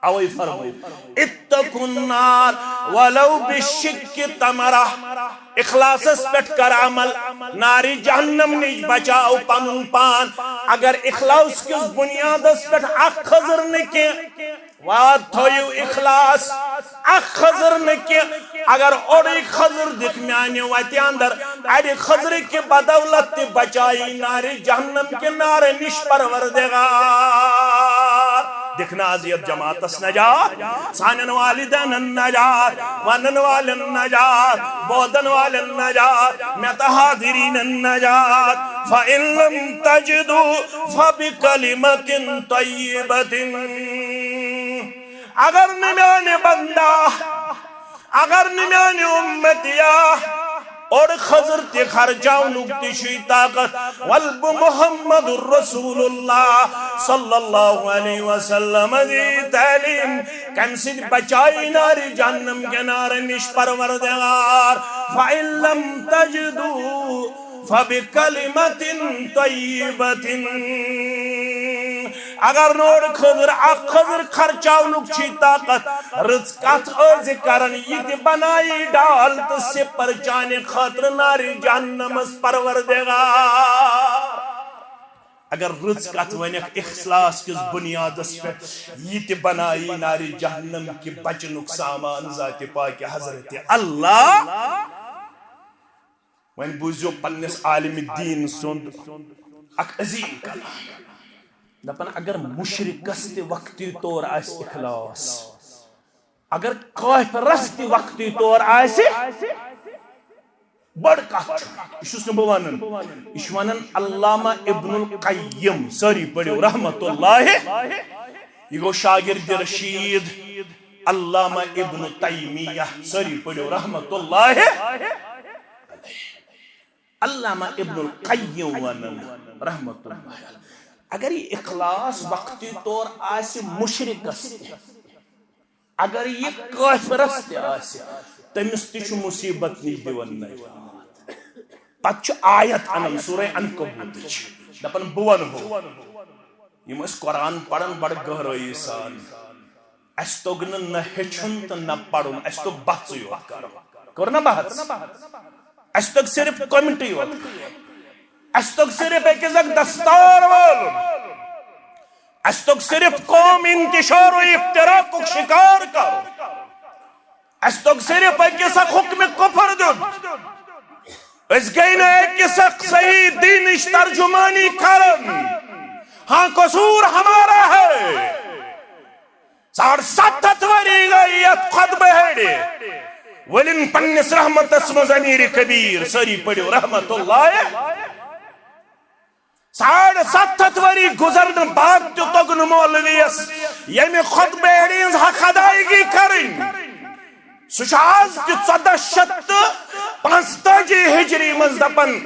اوے فرموو، اتقوا النار ولو بشق تمرہ۔ اخلاصس پٮ۪ٹھ کر عمل، نارِ جہنم نِش بچاو پنُن پان۔ اگر اخلاص کِس بُنیادس پٮ۪ٹھ اکھ خٔزٕر نہٕ کینٛہہ، واد تھٲیِو اخلاص، اکھ خٔزٕر نہٕ کینٛہہ، اگر اوٚڑُے خٔزٕر دِکھ میانہِ وتہِ اندر، اڑِ خٔزرٕ کہِ بدولت تہِ بچایی نارِ جہنم کہِ نارٕ نِش پروردگار۔ دِکھ نہ از یتھ جماعتس نجات، سانٮ۪ن والدینن نجات، ونن والٮ۪ن نجات، بوزن والٮ۪ن نجات، مےٚ تہٕ حاضریٖنن نجات۔ فَإِن لَّمْ تَجِدُوا فَبِكَلِمَةٍ طَيِّبَةٍ۔ اگر نہٕ میانہِ بندا، اگر نہٕ میانہِ اُمتیا اوٚڑ خٔزٕر تہِ خرچاونُک تہِ چھُے طاقت، ول بہٕ محمد رسول اللہ صلی اللہ علیہ وسلم دی تعلیٖم، کمہِ سۭتۍ بچایہِ نارِ جہنم کہِ نارٕ نِش پروردگار؟ فَإِن لَّمْ تَجِدُوا فَبِكَلِمَةٍ طَيِّبَةٍ۔ اگر نہٕ اوٚڑ خٔزٕر، اکھ خٔزٕر خرچاونُک چھُے طاقت، رٕژ کتھ ٲسۍ کران، یہِ تہِ بنایی ڈال تہٕ سِپر چانہِ خٲطرٕ نارِ جہنمس پروردگار۔ اگر رٕژ کتھ ونکھ اخلاص کِس بُنیادس پٮ۪ٹھ، یہِ تہِ بنایی نارِ جہنم کہِ بچنُک سامان ذاتِ پاکِ حضرت اللہ۔ وۄنۍ بوٗزِو پننِس عالمِ دیٖن سُنٛد اکھ عظیٖم کلام۔ دپان، اگر مُشرِکس تہِ وقتی طور آسہِ اخلاص، اگر کٲفرس تہِ وقتی طور آسہِ، بٔڑ کتھ چھُ، یہِ چھُس نہٕ بہٕ ونان، یہِ چھُ ونان علامہ ابن القیم، سٲری پٔرِو، رحمت اللہ۔ یہِ گوٚو شاگرد رشید علامہ ابن تیمیہ، سٲری پٔرِو، رحمت اللہ۔ علامہ ابن القیم ونان، رحمت اللہ علیہ، اگر یہِ اخلاص وقتی طور آسہِ مشرکس تہِ، اگر یہِ کافرس تہِ آسہِ، تٔمِس تہِ چھُ مصیبت نِش دِوان نجات۔ پتہٕ چھُ آیت انان سورہ عنکبوتٕچ، دپان، بہٕ ونہو، یِم ٲسۍ قرآن پران بڑٕ گہرٲیی سان، اسہِ توٚگ نہٕ نہ ہیٚچھُن تہٕ نہ پرُن، اسہِ توٚگ بحثٕے یوت کرُن۔ کوٚر نہ بحث؟ اسہِ توٚگ صرف کوٚمٹی یوت کرٕنۍ۔ اسہِ توٚگ صرف أکِس اکھ دستار والُن۔ اسہِ توٚگ صرف قوم انتشار و افتراقُک شکار کرُن۔ اسہِ توٚگ صرف أکِس اکھ حکمِ کفر دیُن۔ أسۍ گٔے نہٕ أکِس اکھ صحیح دینٕچ ترجمانی کران۔ ہاں، قصور ہمارا ہے۔ ساڑھ ستھ ہتھ ؤری گٔے یتھ خطبہٕ ہیٚرِ۔ ؤلِن پننِس رحمتس منٛز امیر کبیر، سٲری پٔرِو رحمت اللہ۔ ساڑھ ستھ ہتھ ؤری گُزرنہٕ بعد تہِ توٚگ نہٕ مولویَس ییٚمہِ خطبہٕ ہیٚرِ ہٕنٛز حق ادایگی کرٕنۍ۔ سُہ چھُ آز تہِ ژۄدہ شیٚتھ تہٕ پانٛژتٲجی ہجری منٛز دپان،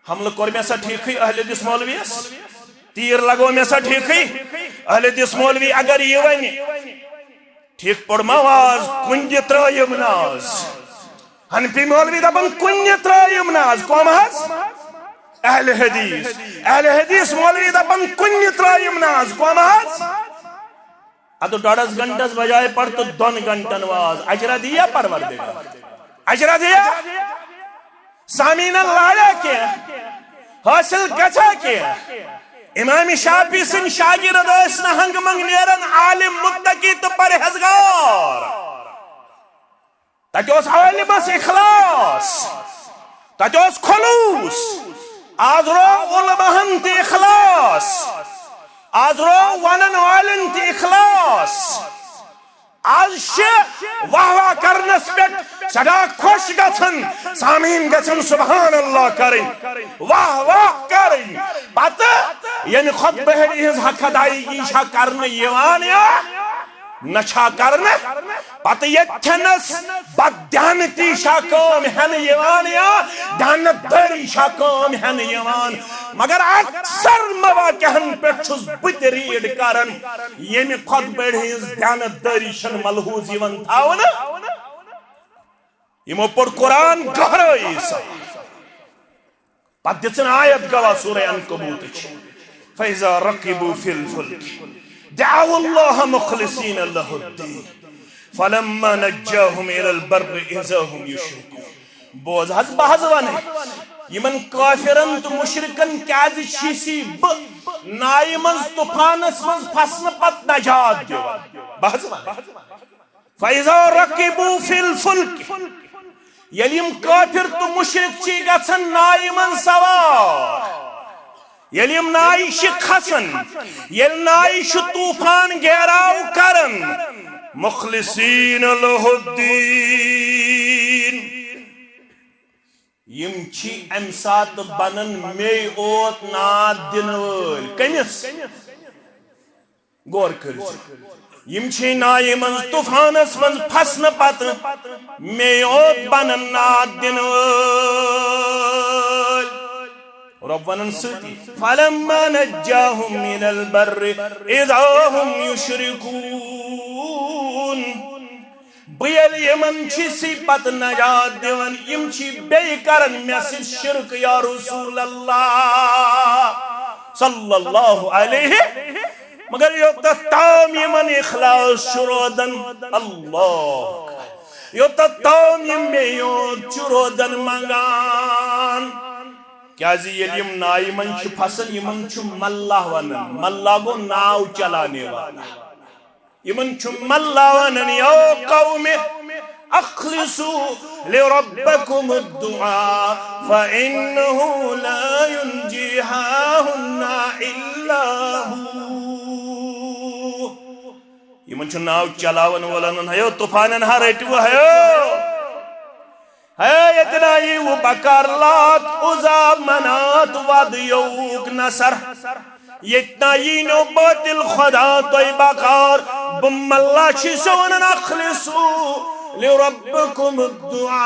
حملہٕ کوٚر مےٚ سا ٹھیٖکھٕے اہل حدیث مولویَس؟ تیٖر لگوو مےٚ سا ٹھیٖکھٕے؟ اہل حدیث مولوی اگر یہِ وَنہِ، ٹھیٖک پوٚرما واز؟ کُنہِ تہِ ترٛٲیِم نہٕ آز۔ حنفی مولوی دَپان، کُنہِ ترٛٲیِم نہٕ آز۔ کۄم حظ؟ اہل حدیث۔ اہل حدیث مولوی دَپان، کُنہِ ترٛٲیِم نہٕ آز۔ کۄم حظ؟ ادٕ ڈۄڈس گھنٹس بجائے پڑھ تو دۄن گھنٹن واز۔ اجرا دیا پروردگار؟ اجرا دیا؟ سامعین لایا کینٛہہ؟ حٲصِل گژھا کینٛہہ؟ امام شافعی سٕنٛدۍ شاگرد ٲسۍ نہٕ ہنگہٕ منٛگہٕ نیران، عالم، متقی تہٕ پرہیزگار۔ تتہِ اوس عالمس اخلاص، تتہِ اوس خلوص۔ آز روو علماہن تہِ اخلاص، آز روو ونن والٮ۪ن تہِ اخلاص۔ آز چھِ واہ واہ کرنس پٮ۪ٹھ سٮ۪ٹھاہ خۄش گژھان، سامعیٖن گژھن سبحان اللہ کرٕنۍ، واہ واہ کرٕنۍ۔ پتہٕ ییٚمہِ خطبہٕ ہیٚرِ ہٕنٛز حق ادایگی چھا کرنہٕ یِوان یا نہ چھا کرنہٕ؟ پتہٕ ییٚتھٮ۪نس بددیانتی چھا کٲم ہٮ۪نہٕ یِوان یا دیانت دٲری چھا کٲم ہٮ۪نہٕ یِوان؟ مگر اکثر مواقعن پٮ۪ٹھ چھُس بہٕ تہِ ریڈ کران، ییٚمہِ خطبہٕ ہٕنٛز دیانت دٲری چھنہٕ ملحوظ یِوان تھاونہٕ۔ یِمو پوٚر قرآن گہرٲیی سان۔ پتہٕ دِژٕن آیت گواہ سورہ عنکبوتٕچ، فَإِذَا رَكِبُوا فِي الْفُلْكِ دَعَوُا اللَّهَ مُخْلِصِينَ لَهُ الدِّينَ فَلَمَّا نَجَّاهُمْ إِلَى الْبَرِّ إِذَا هُمْ يُشْرِكُونَ۔ بوز حظ، بہٕ حظ وَنہٕ، یِمن کافرن تہٕ مُشرِکن کیازِ چھِسی بہٕ نایہِ منٛز طوفانس منٛز پھسنہٕ پتہٕ نجات دِوان؟ بہٕ حظ وَنہٕ۔ فَإِذَا رَكِبُوا فِي الْفُلْكِ، ییٚلہِ یِم کٲفِر تہٕ مُشرِک چھِ گژھان نایہِ منٛز سوار، ییٚلہِ یِم نایہِ چھِ کھسان، ییٚلہِ نایہِ چھُ طوٗفان گیراو کران، مُخْلِصِينَ لَهُ الدِّينَ، یِم چھِ اَمہِ ساتہٕ بَنان مے اوت ناد دِنہٕ وٲلۍ۔ کٔمِس؟ غور کٔرۍزِ۔ یِم چھِ نایہِ منٛز طوفانس منٛز پھسنہٕ پتہٕ مے اوت بَنان ناد دِنہٕ وٲلۍ۔ رۄب وَنان سۭتی، فَلَمَّا نَجَّاهُمْ إِلَى الْبَرِّ إِذَا هُمْ يُشْرِكُونَ۔ بہٕ ییٚلہِ یِمن چھِسی پتہٕ نجات دِوان، یِم چھِ بیٚیہِ کران مےٚ سۭتۍ شرک یا رسول اللہ صلی اللہ علیہ۔ مگر یوٚتتھ تام یِمن اخلاص چھُ روزان، اللہ، یوٚتتھ تام یِم مےٚ یوت چھُ روزان منگان۔ کیازِ ییٚلہِ یِم نایہِ منٛز چھِ پھسان، یِمن چھُ ملہ ونان، ملہ گوٚو ناو چلانے والا۔ یِمن چھُ ملہ ونان، یا قوم اخلصوا لربکم الدعاء فإنه لا ينجي هاهنا إلا هو۔ یِمن چھُ ناو چلاون وول ونان، ہیو طوفانن ہا رٔٹِو، ہیو، ہے ییٚتہِ نہ یِیِو بکار لات، عزا، منات، وَد یوٗک نصر۔ ییٚتہِ نہ یی نہٕ باطل خدا تۄہہِ بکار۔ بہٕ ملا چھُسو ونان، اخلصوا لربکم الدعاء۔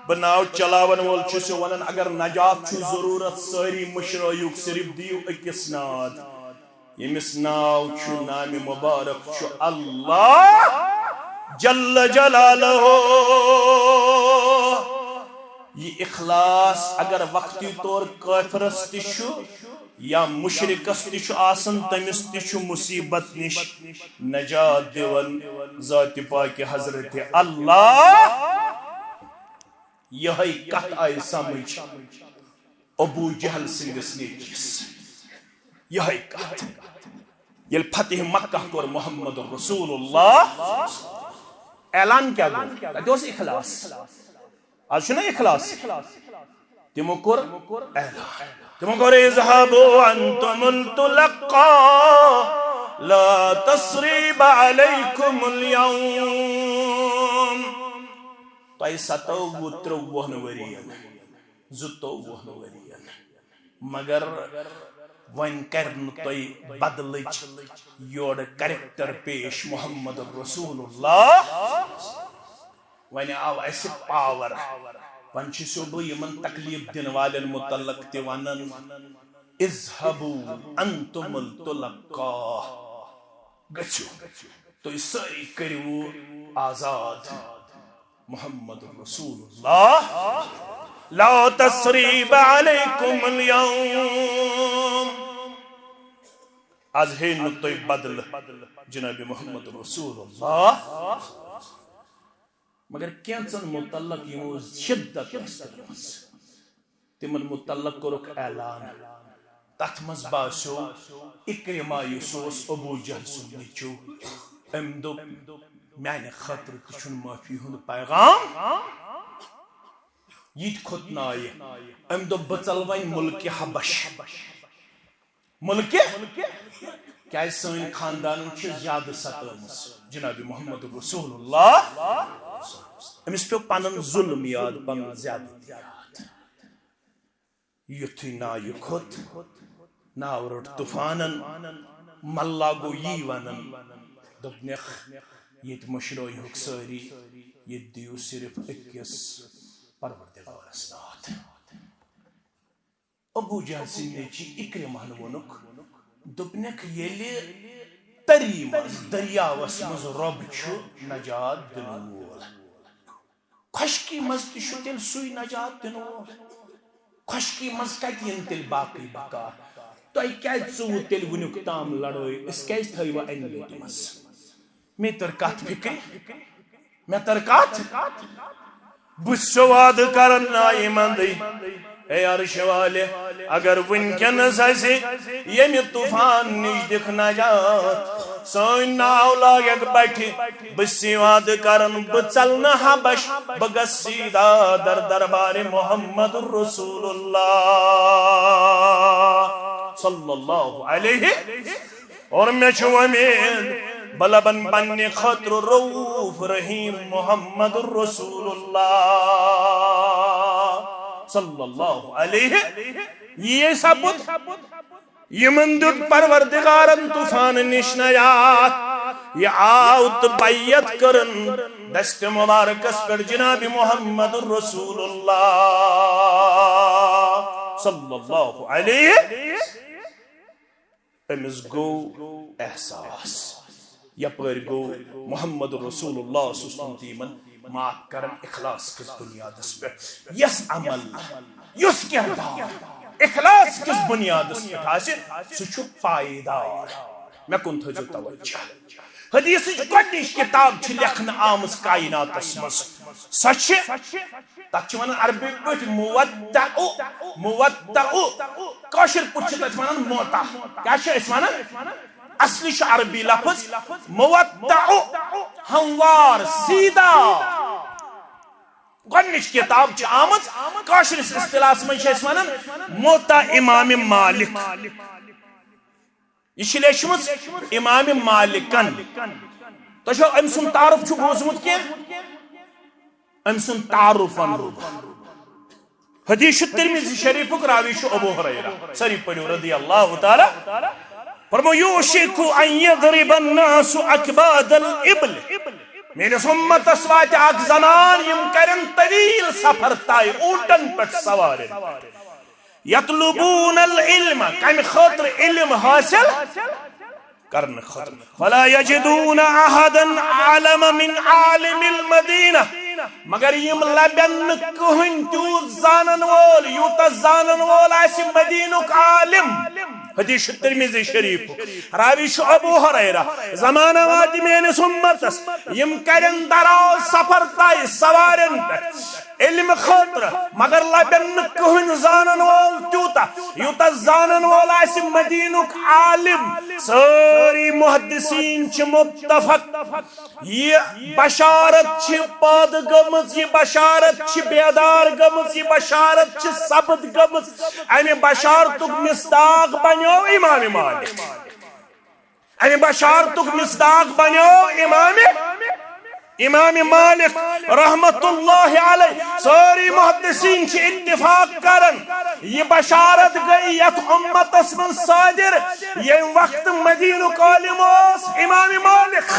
بہٕ ناو چلاون وول چھُسو ونان، اگر نجات چھُ ضروٗرت، سٲری مٔشرٲیِو، صرف دِیِو أکِس ناد۔ ییٚمِس ناو چھُ، نامِ مُبارک چھُ اللہ جل جلالہ۔ یہِ اخلاص اگر وقتی طور کٲفرس تہِ چھُ یا مُشرِکس تہِ چھُ آسان، تٔمِس تہِ چھُ مُصیبت نِش نجات دِوان ذاتِ پاکِ حضرتِ اللہ۔ یِہوٚے کتھ آیہِ سمجھ ابو جہل سٕنٛدِس نیٚچوِس۔ یِہوٚے کتھ۔ ییٚلہِ فتح مکہ کوٚر محمد رسول اللہ، اعلان کیٛاہ گوٚو؟ تتہِ اوس اخلاص۔ از چھُنہ اخلاص۔ تِمو کوٚر اعلان۔ تِمو کوٚر، اذهبوا انتم الطلقاء لا تثريب عليكم اليوم۔ تۄہہِ ستووُ ترٛۆوُہن ؤرین، زٕتووُہن ؤرین، مگر وۄنۍ کرِ نہٕ تۄہہِ بدلٕچ یورٕ character پیش محمد رسول اللہ۔ وۄنۍ آو اسہِ power۔ وۄنۍ چھُسو بہٕ یِمن تکلیف دِنہٕ والٮ۪ن متعلق تہِ ونان، اذهبوا انتم الطلقاء، گٔژھِو، تُہۍ سٲری کٔرِو آزاد۔ محمد رسول اللہ، لا تثريب عليكم اليوم۔ از ہے نہٕ تۄہہِ بدلہٕ جناب محمد رسول اللہ۔ مگر کینٛژن متعلق یِمو شدت ٲس کٔرمٕژ، تِمن متعلق کوٚرُکھ اعلان۔ تتھ منٛز باسیو اکرمہ، یُس اوس ابو جہل سُنٛد نیٚچو، أمۍ دوٚپ، میانہِ خٲطرٕ تہِ چھُنہٕ معٲفی ہُنٛد پیغام۔ یہِ تہِ کھوٚت نایہِ۔ أمۍ دوٚپ، بہٕ ژلہٕ وۄنۍ مُلکہِ حبش۔ مُلکہِ؟ کیازِ سٲنۍ خاندانن چھِ زیادٕ ستٲومٕژ جناب محمد رسول اللہ۔ أمِس پیوٚو پنُن ظلم یاد، پنُن زیادتی یاد۔ یُتھُے نایہِ کھوٚت، ناو روٚٹ طوفانن، ملا گوٚو یی ونان، دوٚپنکھ، ییٚتہِ مٔشرٲیہُکھ سٲری، ییٚتہِ دِیِو صرف أکِس پروردگارس ناد۔ ابو جہل سٕنٛدۍ نیٚچی اکرمہن ووٚنُکھ، دوٚپنکھ، ییٚلہِ تری منٛز، دٔریاوس منٛز رۄب چھُ نجات دِنہٕ وول، خۄشکی منٛز تہِ چھُ تیٚلہِ سُے نجات دِنہٕ وول۔ خۄشکی منٛز کتہِ یِن تیٚلہِ باقٕے بکار؟ تۄہہِ کیازِ ژوٚوُ تیٚلہِ وُنیُک تام لڑٲے؟ أسۍ کیازِ تھٲیوٕ انہِ لٹہِ منٛز؟ مےٚ تٔر کتھ فکرِ، مےٚ تٔر کتھ۔ بہٕ چھُسو وعدٕ کران نایہِ منٛدٕے، اے عرشہِ والہِ، اگر وٕنکیٚنس اسہِ ییٚمہِ طوفان نِش دِکھ نجات، سٲنۍ ناو لاگکھ بٹھِ، بہٕ چھُسے وعدٕ کران، بہٕ ژلہٕ نہٕ حبش، بہٕ گژھٕ سیٖدا در دربارِ محمد رسول اللہ صلی اللہ علیہ۔ اور مےٚ چھُ وۄمید بہٕ لبن پننہِ خٲطرٕ رؤوف رحیم محمد رسول اللہ صلی اللہ علیہ۔ یی سپُد، یِمن دیُت پروردگارن طوفان نِش نجات۔ یہِ آو تہٕ بیعت کٔرٕن دستِ مبارکس پٮ۪ٹھ جناب محمد رسول اللہ صلی اللہ علیہ۔ أمِس گوٚو احساس، یپٲرۍ گوٚو محمد رسول اللہ صلی اللہ علیہ وسلم تہِ یِمن معاف کرن اخلاص کِس بُنیادس پٮ۪ٹھ۔ یس عمل، یُس کردار اخلاص کِس بُنیادس پٮ۪ٹھ آسہِ، سُہ چھُ پایدار۔ مےٚ کُن تھٲیزیو توجہ۔ حدیثٕچ گۄڈٕنِچ کِتاب چھِ لیکھنہٕ آمٕژ کائناتس منٛز۔ سۄ چھِ، تتھ چھِ ونان عربی پٲٹھۍ موطأ، موطأ۔ کٲشِر پٲٹھۍ چھِ تتھ ونان موطا۔ کیٛاہ چھِ أسۍ ونان؟ اصلی چھُ عربی لفظ موطأ، ہموار، سیدھا۔ گۄڈٕنِچ کِتاب چھِ آمٕژ، کٲشرِس اصطلاحس منٛز چھِ أسۍ ونان موطأ امام مالک۔ یہِ چھِ لیچھمٕژ امام مالکن۔ تۄہہِ چھو أمۍ سُنٛد تعارُف چھُ بوٗزمُت کینٛہہ؟ أمۍ سُنٛد تعارُف وَنہٕ بہٕ۔ حدیث چھُ ترمذی شریفُک، راوی چھُ ابو ہریرہ۔ سٲری پٔرِو رضی اللہ تعالیٰ۔ فرمو، "یوشک ان یضرب الناس اکباد الابل۔" میٲنِس اُمتس واتہِ اکھ زمان، یِم کرن طویل سفر طے اوٗنٹن پٮ۪ٹھ سوارٮ۪ن پٮ۪ٹھ۔ یطلبون العلم، کمہِ خٲطرٕ؟ علم حٲصِل کرنہٕ خٲطرٕ۔ فلا یجدون احدا اعلم من عالم المدینہ، مگر یِم لبن نہٕ کٕہٕنۍ تیوٗت زانن وول، یوٗتاہ زانن وول آسہِ مدینُک عالم۔ حدیث چھُ ترمذی شریف، راوی چھُ ابو ہریرہ۔ زمانہ واتہِ میٲنِس اُمتس، یِم کرن دراز سفر طے سوارٮ۪ن پٮ۪ٹھ علم خٲطرٕ، مگر لبن نہٕ کٕہٕنۍ زانن وول تیوٗتاہ، یوٗتاہ زانن وول آسہِ مدینُک عالم۔ سٲری محدثین چھِ متفق، یہِ بشارت چھِ پٲدٕ گٔمٕژ، یہِ بشارت چھِ بیدار گٔمٕژ، یہِ بشارت چھِ ثبت گٔمٕژ۔ امہِ بشارتُک مصداق بنیو امام مالک۔ امہِ بشارتُک مصداق بنیو امام، امام مالک رحمت اللہ علیہ۔ سٲری محدثین چھِ اتفاق کران، یہِ بشارت گٔے یتھ اُمتس منٛز صادر، ییٚمہِ وقتہٕ مدینُک عالم اوس امام مالک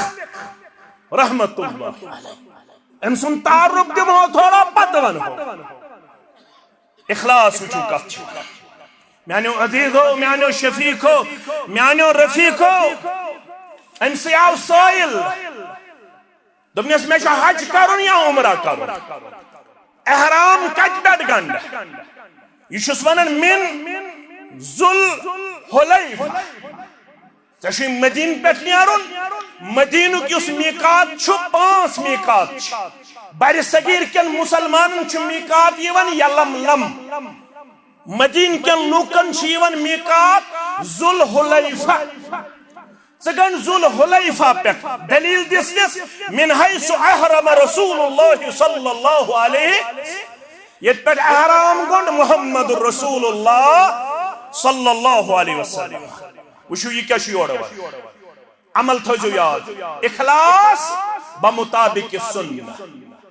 رحمت اللہ علیہ۔ أمۍ سُنٛد تعارُف دِمو تھوڑا پتہٕ ونہو۔ اخلاص وٕچھِو کتھ چھِ ونان۔ میانیو عزیزو، میانیو شفیقو، میانیو رفیقو، أمۍ سٕے آو سٲیِل۔ دوٚپنس، "مےٚ چھُ حج کرُن یا عمرہ کرُن؟ احرام کتہِ پٮ۪ٹھ گنڈٕ؟" یہِ چھُس ونان، "من ذوالحلیفہ۔" ژےٚ چھُے مدینہٕ پٮ۪ٹھ نیرُن۔ مدینُک یُس میقات چھُ، پانٛژھ میقات چھِ۔ برِ صغیر کٮ۪ن مُسلمانن چھُ میقات یِوان یلملم۔ مدینہٕ کٮ۪ن لوٗکن چھُ یِوان میقات ذوالحلیفہ۔ ژٕ گنڈ ذوالحلیفہ پٮ۪ٹھ۔ دلیل دِژنس، "من حیث احرم رسول اللہ صلی اللہ علیہ"، ییٚتہِ پٮ۪ٹھ احرام گنڈ محمد رسول اللہ صلی اللہ علیہ وسلم۔ وٕچھِو، یہِ کیٛاہ چھُ یورٕ وَنان۔ عمل تھٲیزیو یاد، اخلاص بمطابق سنہ۔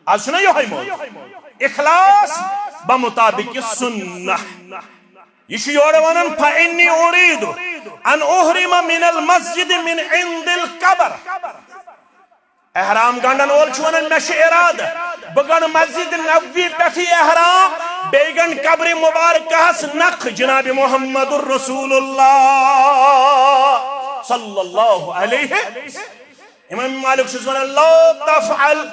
آز چھُنہ یِہوٚے موضوع، اخلاص بمطابق سنہ۔ یہِ چھُ یورٕ وَنان، "فإنی أرید أن أحرم من المسجد من عند القبر۔" احرام گنڈن وول چھُ ونان، مےٚ چھُ ارادٕ، بہٕ گنڈٕ مسجد نبوی پٮ۪ٹھٕے احرام، بیٚیہِ گنڈٕ قبرِ مبارکہس نکھ جناب محمد رسول اللہ صلی اللہ علیہ۔ امام مالک چھُس ونان، لا تفعل،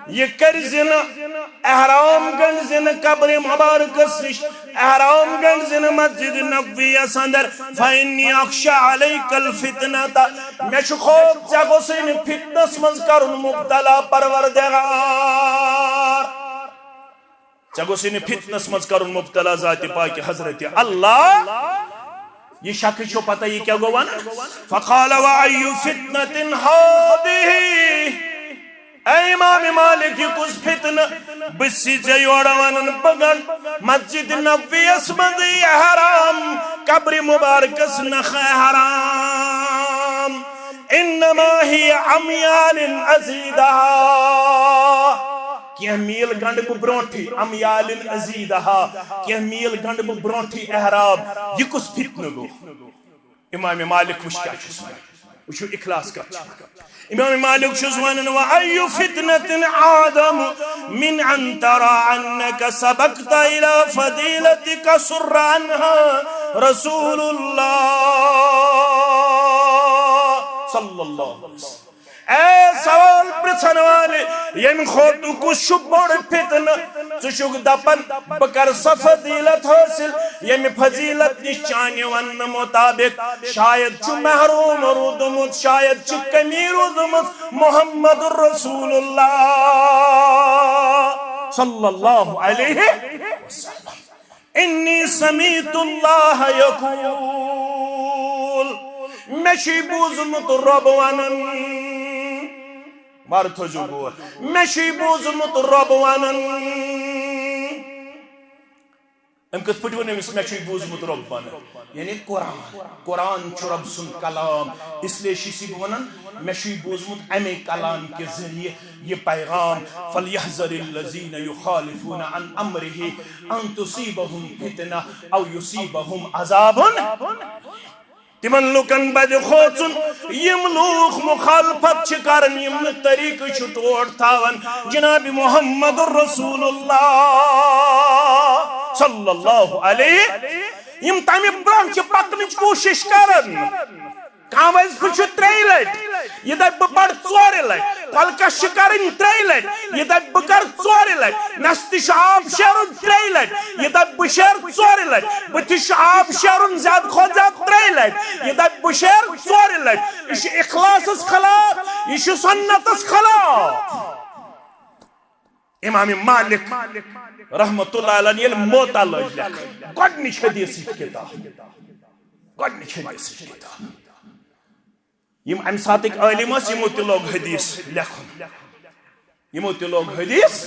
یہِ کٔرۍ زِ نہٕ۔ احرام گنڈ زِ نہٕ قبرِ مبارکس نِش، احرام گنڈ زِ نہٕ مسجد نبویس اندر۔ فإنی أخشی علیک الفتنة، مےٚ چھُ خوف ژےٚ گوٚژھُے نہٕ فتنس منٛز کرُن مبتلا پروردگار۔ ژےٚ گوٚژھُے نہٕ فتنس منٛز کرُن مبتلا ذاتِ پاکہِ حضرت اللہ۔ یہِ شخص چھُ پتہ یہِ کیٛاہ گوٚو ونان؟ فقال وأي فتنة هذه؟ اے امام مالک، یہِ کُس فتنہٕ؟ بہٕ چھُسے ژےٚ یورٕ ونان، بہٕ گنڈٕ مسجد نبویس منٛزٕے احرام، قبرِ مبارکس نکھ احرام۔ انما هي أميال أزيدها۔ کینٛہہ میٖل گنڈٕ بہٕ برونٹھٕے، أميال أزيدها، کینٛہہ میٖل گنڈٕ بہٕ برونٹھٕے احرام۔ یہِ کُس فتنہٕ گوٚو؟ امام مالک وٕچھ کیٛاہ چھُس ونان، وٕچھِو اخلاص کتھ چھِ۔ امام مالک چھُس ونان، وأي فتنة أعظم من أن ترى أنك سبقت إلى فضيلة كثر عنها رسول الله صلى الله عليه وسلم۔ اے سوال پرژھن والے، ییٚمہِ کھۄتہٕ کُس چھُ بوٚڑ فتنہٕ؟ ژٕ چھُکھ دپان بہٕ کرٕ سۄ فضیلت حٲصِل، ییٚمہِ فضیلت نِش چانہِ وننہٕ مطابق شاید چھُ محروم روٗدمُت، شاید چھُ کمی روٗدمٕژ محمد رسول اللہ صلی اللہ علیہ وسلم۔ انی سمعت اللہ یقول، مےٚ چھُے بوٗزمُت رۄب ونان، وارٕ تھٲوزیو غور، مےٚ چھُے بوٗزمُت رۄب ونان، أمۍ کِتھ پٲٹھۍ ووٚن أمِس، "مےٚ چھُے بوٗزمُت رۄبَن"؟ یعنی قرآن۔ قرآن چھُ رۄب سُنٛد کلام، اس لیے چھُ یہِ بوزان، مےٚ چھُے بوٗزمُت اَمے کلام کہِ ذٔریعہٕ یہِ پیغام، "فَلْيَحْذَرِ الَّذِينَ يُخَالِفُونَ عَنْ أَمْرِهِ أَنْ تُصِيبَهُمْ فِتْنَةٌ أَوْ يُصِيبَهُمْ عَذَابٌ"۔ تِمن لوٗکن پزِ کھوژُن، یِم لوٗکھ مخالفت چھِ کران، یِم نہٕ طریٖقہٕ چھِ ٹوٹھ تھاوان جناب محمد رسول اللہ صلی اللہ علیہ، یِم تمہِ برونٛہہ چھِ پکنٕچ کوٗشش کران۔ کانٛہہ وظیفہٕ چھُ ترٛیٚیہِ لٹہِ، یہِ دپہِ بہٕ پرٕ ژورِ لٹہِ، کۄلکس چھِ کرٕنۍ ترٛیٚیہِ لٹہِ، یہِ دپہِ بہٕ کرٕ ژورِ لٹہِ، نستہِ چھُ آب شیرُن ترٛیٚیہِ لٹہِ، یہِ دپہِ بہٕ شیرٕ ژورِ لٹہِ، بٕتھِس چھُ آب شیرُن زیادٕ کھۄتہٕ زیادٕ ترٛیٚیہِ لٹہِ، یہِ دپہِ بہٕ شیرٕ ژورِ لٹہِ۔ یہِ چھُ اخلاصس خلاف، یہِ چھُ سنتس خلاف۔ امام مالک رحمت اللہ علیہ ییٚلہِ موطا لٲج لیکھٕنۍ، گۄڈنِچ حدیثٕچ کتاب، گۄڈنِچ حدیثٕچ کتاب۔ یِم امہِ ساتٕکۍ عٲلِم ٲسۍ، یِمو تہِ لوگ حدیث لیکھُن، یِمو تہِ لوگ حدیث۔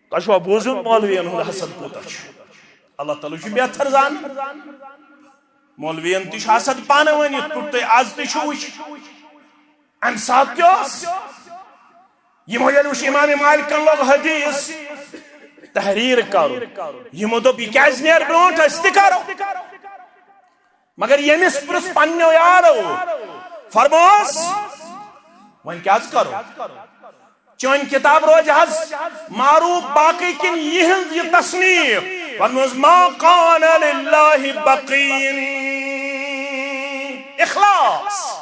تۄہہِ چھُوا بوٗزمُت مولوین ہُنٛد حسد کوٗتاہ چھُ؟ اللہ تعالیٰ چھُ بہتر زانان۔ مولوین تہِ چھُ حسد پانہٕ ؤنِتھ، یِتھ پٲٹھۍ تُہۍ از تہِ چھِو وٕچھ۔ امہِ ساتہٕ تہِ اوس۔ یِمو ییٚلہِ وٕچھ امام مالکن لوگ حدیث تحریر کرُن، یِمو دوٚپ، "یہِ کیازِ نیرِ برونٛٹھ؟ أسۍ تہِ کرو۔" مگر ییٚمِس پرُژھ پننیو یارو، فرموس، "وۄنۍ کیٛاہ حظ کرو؟ چٲنۍ کتاب روزِ حظ معروف باقٕے کِنہٕ یِہٕنٛز یہِ تصنیف؟" فرموس، "ما کان للہ بقین۔" اخلاص۔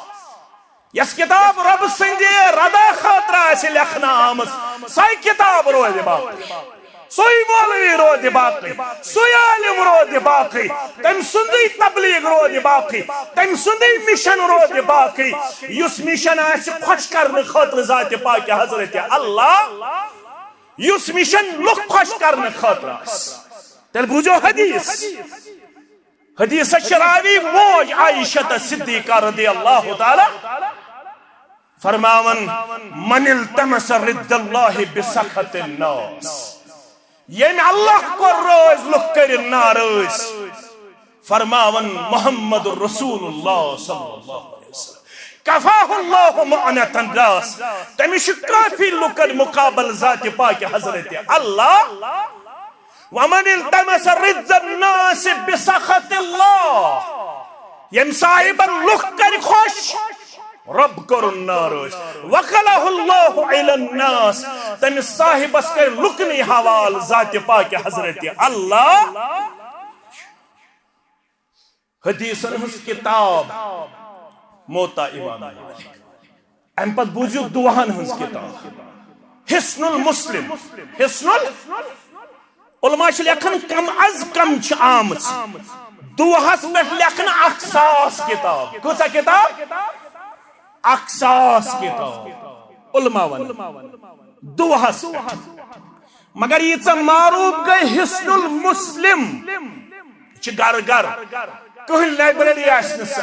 یۄس کتاب رۄب سٕنٛدِ رضا خٲطرٕ آسہِ لیکھنہٕ آمٕژ، سۄے کتاب روزِ باقٕے۔ سُے مولوی روزِ باقٕے، سُے عالم روزِ باقٕے، تٔمۍ سُنٛدٕے تبلیغ روزِ باقٕے، تٔمۍ سُنٛدٕے مشن روزِ باقٕے، یُس مشن آسہِ خۄش کرنہٕ خٲطرٕ ذاتِ پاکہِ حضرت اللہ، یُس مشن لُکھ خۄش کرنہٕ خٲطرٕ آسہِ۔ تیٚلہِ بوٗزِو حدیث۔ حدیثس چھِ راوی موج عائشہ صدیقہ رضی اللہ تعالیٰ فرماوان، "من التمس رضا اللہ بسخط الناس"، ییٚمۍ اللہ کوٚر رٲضۍ، لُکھ کٔرِن ناراض۔ فرماوان محمد رسول اللہ صلی اللہ علیہ وسلم، "کفاہ اللہ معنت الناس"، تٔمِس چھُ کٲفی لُکن مقابل ذاتِ پاکہِ حضرت اللہ۔ ومن التمس رضا الناس بسخط اللہ، ییٚمۍ صاحبن لُکھ کرِ خۄش، رۄب کوٚرُن ناراض۔ وکلہ اللہ الی الناس، تٔمِس صاحبس کرِ لُکنٕے حوالہٕ ذاتِ پاکہِ حضرت اللہ۔ حدیثن ہٕنٛز کتاب موطا امام مالک۔ امہِ پتہٕ بوٗزِو دُعاہن ہٕنٛز کتاب حصن المسلم۔ حصن ال-، علماء چھِ لیکھان کم از کم چھِ آمٕژ دُعاہس پٮ۪ٹھ لیکھنہٕ اکھ ساس کتاب۔ کۭژاہ کتاب؟ اکھ ساس کتاب علماء ونان دُعاہس پٮ۪ٹھ۔ مگر ییٖژاہ معروف گٔے حصن المسلم، یہِ چھِ گرٕ گرٕ، کٕہٕنۍ لائبریری آسہِ نہٕ سۄ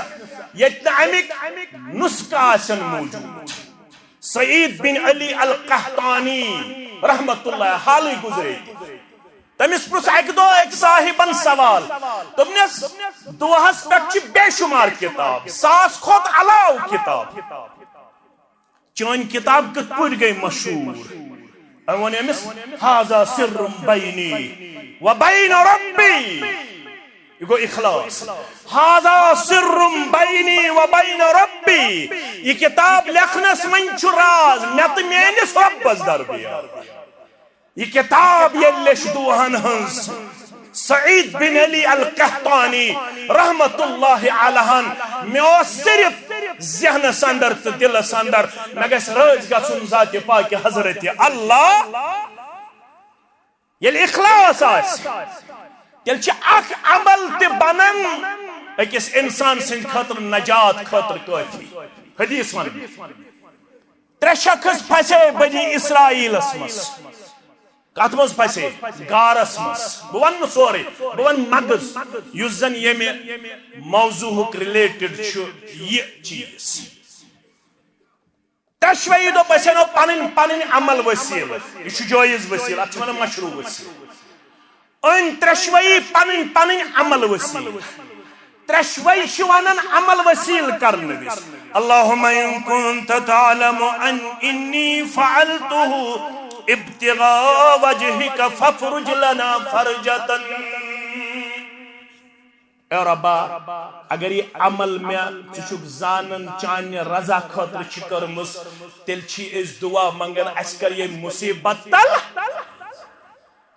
ییٚتہِ نہٕ اَمِکۍ نسخہٕ آسن موجود۔ سعید بن علی القحطانی رحمت اللہ حالٕے گُزرے تہِ۔ تٔمِس پرُژھ اَکہِ دۄہ أکۍ صاحبن سوال، دوٚپنس، "دُعاہس پٮ۪ٹھ چھِ بے شمار کتاب، ساس کھۄتہٕ علاوٕ کتاب۔" چٲنۍ کتاب کِتھ پٲٹھۍ گٔے مشہوٗر؟ أمۍ ووٚن أمِس، "ھذا سر بینی و بین ربی۔" یہِ گوٚو اخلاص۔ "ھذا سر بینی و بین ربی۔" یہِ کتاب لیکھنس منٛز چھُ راز مےٚ تہٕ میٲنِس رۄبس درمیان۔ یہِ کتاب ییٚلہِ لیٚچھ دُعاہن ہٕنٛز سعید بن علی القحطانی رحمت اللہ علیہن، مےٚ اوس صرف ذہنس اندر تہٕ دلس اندر، مےٚ گژھِ رٲضۍ گژھُن ذاتِ پاکہِ حضرت اللہ۔ ییٚلہِ اخلاص آسہِ، تیٚلہِ چھِ اکھ عمل تہِ بنان أکِس انسان سٕنٛدِ خٲطرٕ نجات خٲطرٕ کٲفی۔ حدیث ونہٕ بہٕ۔ ترٛےٚ شخص پھسے بنی اسرائیلس منٛز۔ کتھ منٛز پھسے؟ غارس منٛز۔ بہٕ ونہٕ نہٕ سورُے، بہٕ ونہٕ مغز، یُس زن ییٚمہِ موضوعُک related چھُ یہِ چیٖز۔ ترٛٮ۪شوَے دوٚپ، أسۍ انو پنٕنۍ پنٕنۍ عمل وسیلہٕ۔ یہِ چھُ جٲیز وسیلہٕ، اتھ چھِ ونان مشروع وسیلہٕ۔ أنۍ ترٛٮ۪شوَے پنٕنۍ پنٕنۍ عمل وسیٖل۔ ترٛٮ۪شوَے چھِ وَنان عمل وسیٖل کرنہٕ وِزِ، اللهم إن كنت تعلم أن إني فعلته ابتغاء وجهك فافرج لنا فرجة۔ اے رۄبا، اگر یہِ عمل مےٚ ژٕ چھُکھ زانان چانہِ رضا خٲطرٕ چھِ کٔرمٕژ، تیٚلہِ چھی أسۍ دُعا منٛگان، اَسہِ کر ییٚمہِ مُصیٖبت تل۔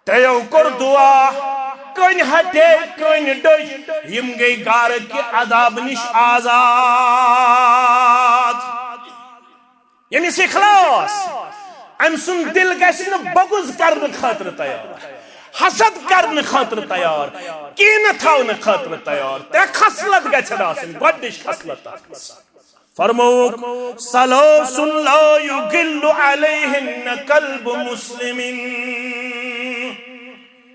ترٛیو کوٚر دُعا، کٔنۍ ہٹے، کٔنۍ ڈٔج، یِم گٔے گارٕ کہِ عذاب نِش آزاد۔ ییٚمِس اخلاص، أمۍ سُنٛد دِل گژھِ نہٕ بغض کرنہٕ خٲطرٕ تیار، حسد کرنہٕ خٲطرٕ تیار، کینہٕ تھاونہٕ خٲطرٕ تیار۔ ترٛےٚ خصلت گژھن آسٕنۍ۔ گۄڈٕنِچ خصلت تَتھ منٛز فرمووُکھ، ثلاث لا يغل عليهن قلب مسلم۔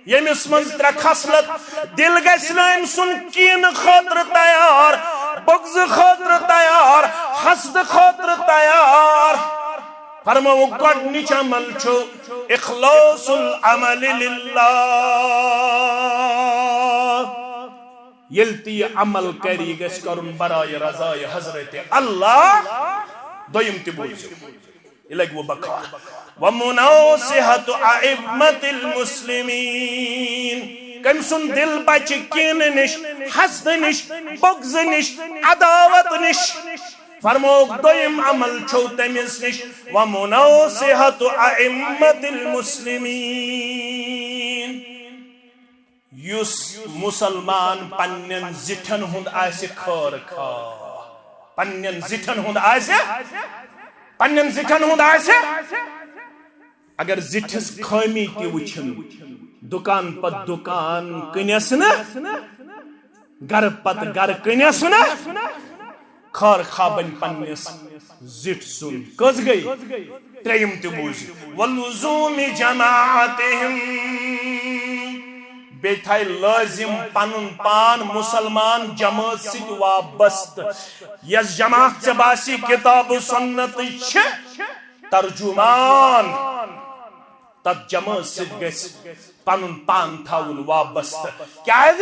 ییٚمِس منٛز ترٛےٚ خصلت، دِل گژھِ نہٕ أمۍ سُنٛد کینہٕ خٲطرٕ تیار، بغضہٕ خٲطرٕ تیار، حسدٕ خٲطرٕ تیار۔ فرمووُکھ، گۄڈٕنِچ عمل چھُ اخلاص العمل للہ۔ ییٚلہِ تہِ یہِ عمل کرِ، یہِ گژھِ کرُن برائے رضائے حضرت اللہ۔ دوٚیِم تہِ بوٗزِو، یہِ لگہِ وۄنۍ بکار۔ ومناصحة أئمة المسلمين۔ کٔمۍ سُنٛد دِل بچہِ کینہٕ نِش، حسدٕ نِش، بغضہٕ نِش، عداوت نِش؟ فرمووُکھ، دوٚیِم عمل چھُو تٔمِس نِش، ومناصحة أئمة المسلمين۔ یُس مُسلمان پننٮ۪ن زِٹھٮ۪ن ہُنٛد آسہِ خٲر خواہ، پننٮ۪ن زِٹھٮ۪ن ہُنٛد آسہِ، پننٮ۪ن زِٹھٮ۪ن ہُنٛد آسہِ، اگر زِٹھِس خٲمی تہِ وٕچھِن، دُکان پتہٕ دُکان کٕنٮ۪س نہٕ، گرٕ پتہٕ گرٕ کٕنٮ۪س نہٕ، خٲر خواہ بنہِ پننِس زِٹھ سُنٛد۔ کٔژ گٔے؟ ترٛیٚیِم تہِ بوٗزِو۔ ولزوم جماعتہم۔ بیٚیہِ تھایہِ لٲزِم پنُن پان مُسلمان جمٲژ سۭتۍ وابستہٕ۔ یۄس جماعت ژےٚ باسی کتاب و سنتٕچ چھِ ترجمان، تتھ جمٲژ سۭتۍ گژھِ پنُن پان تھاوُن وابستہٕ۔ کیازِ؟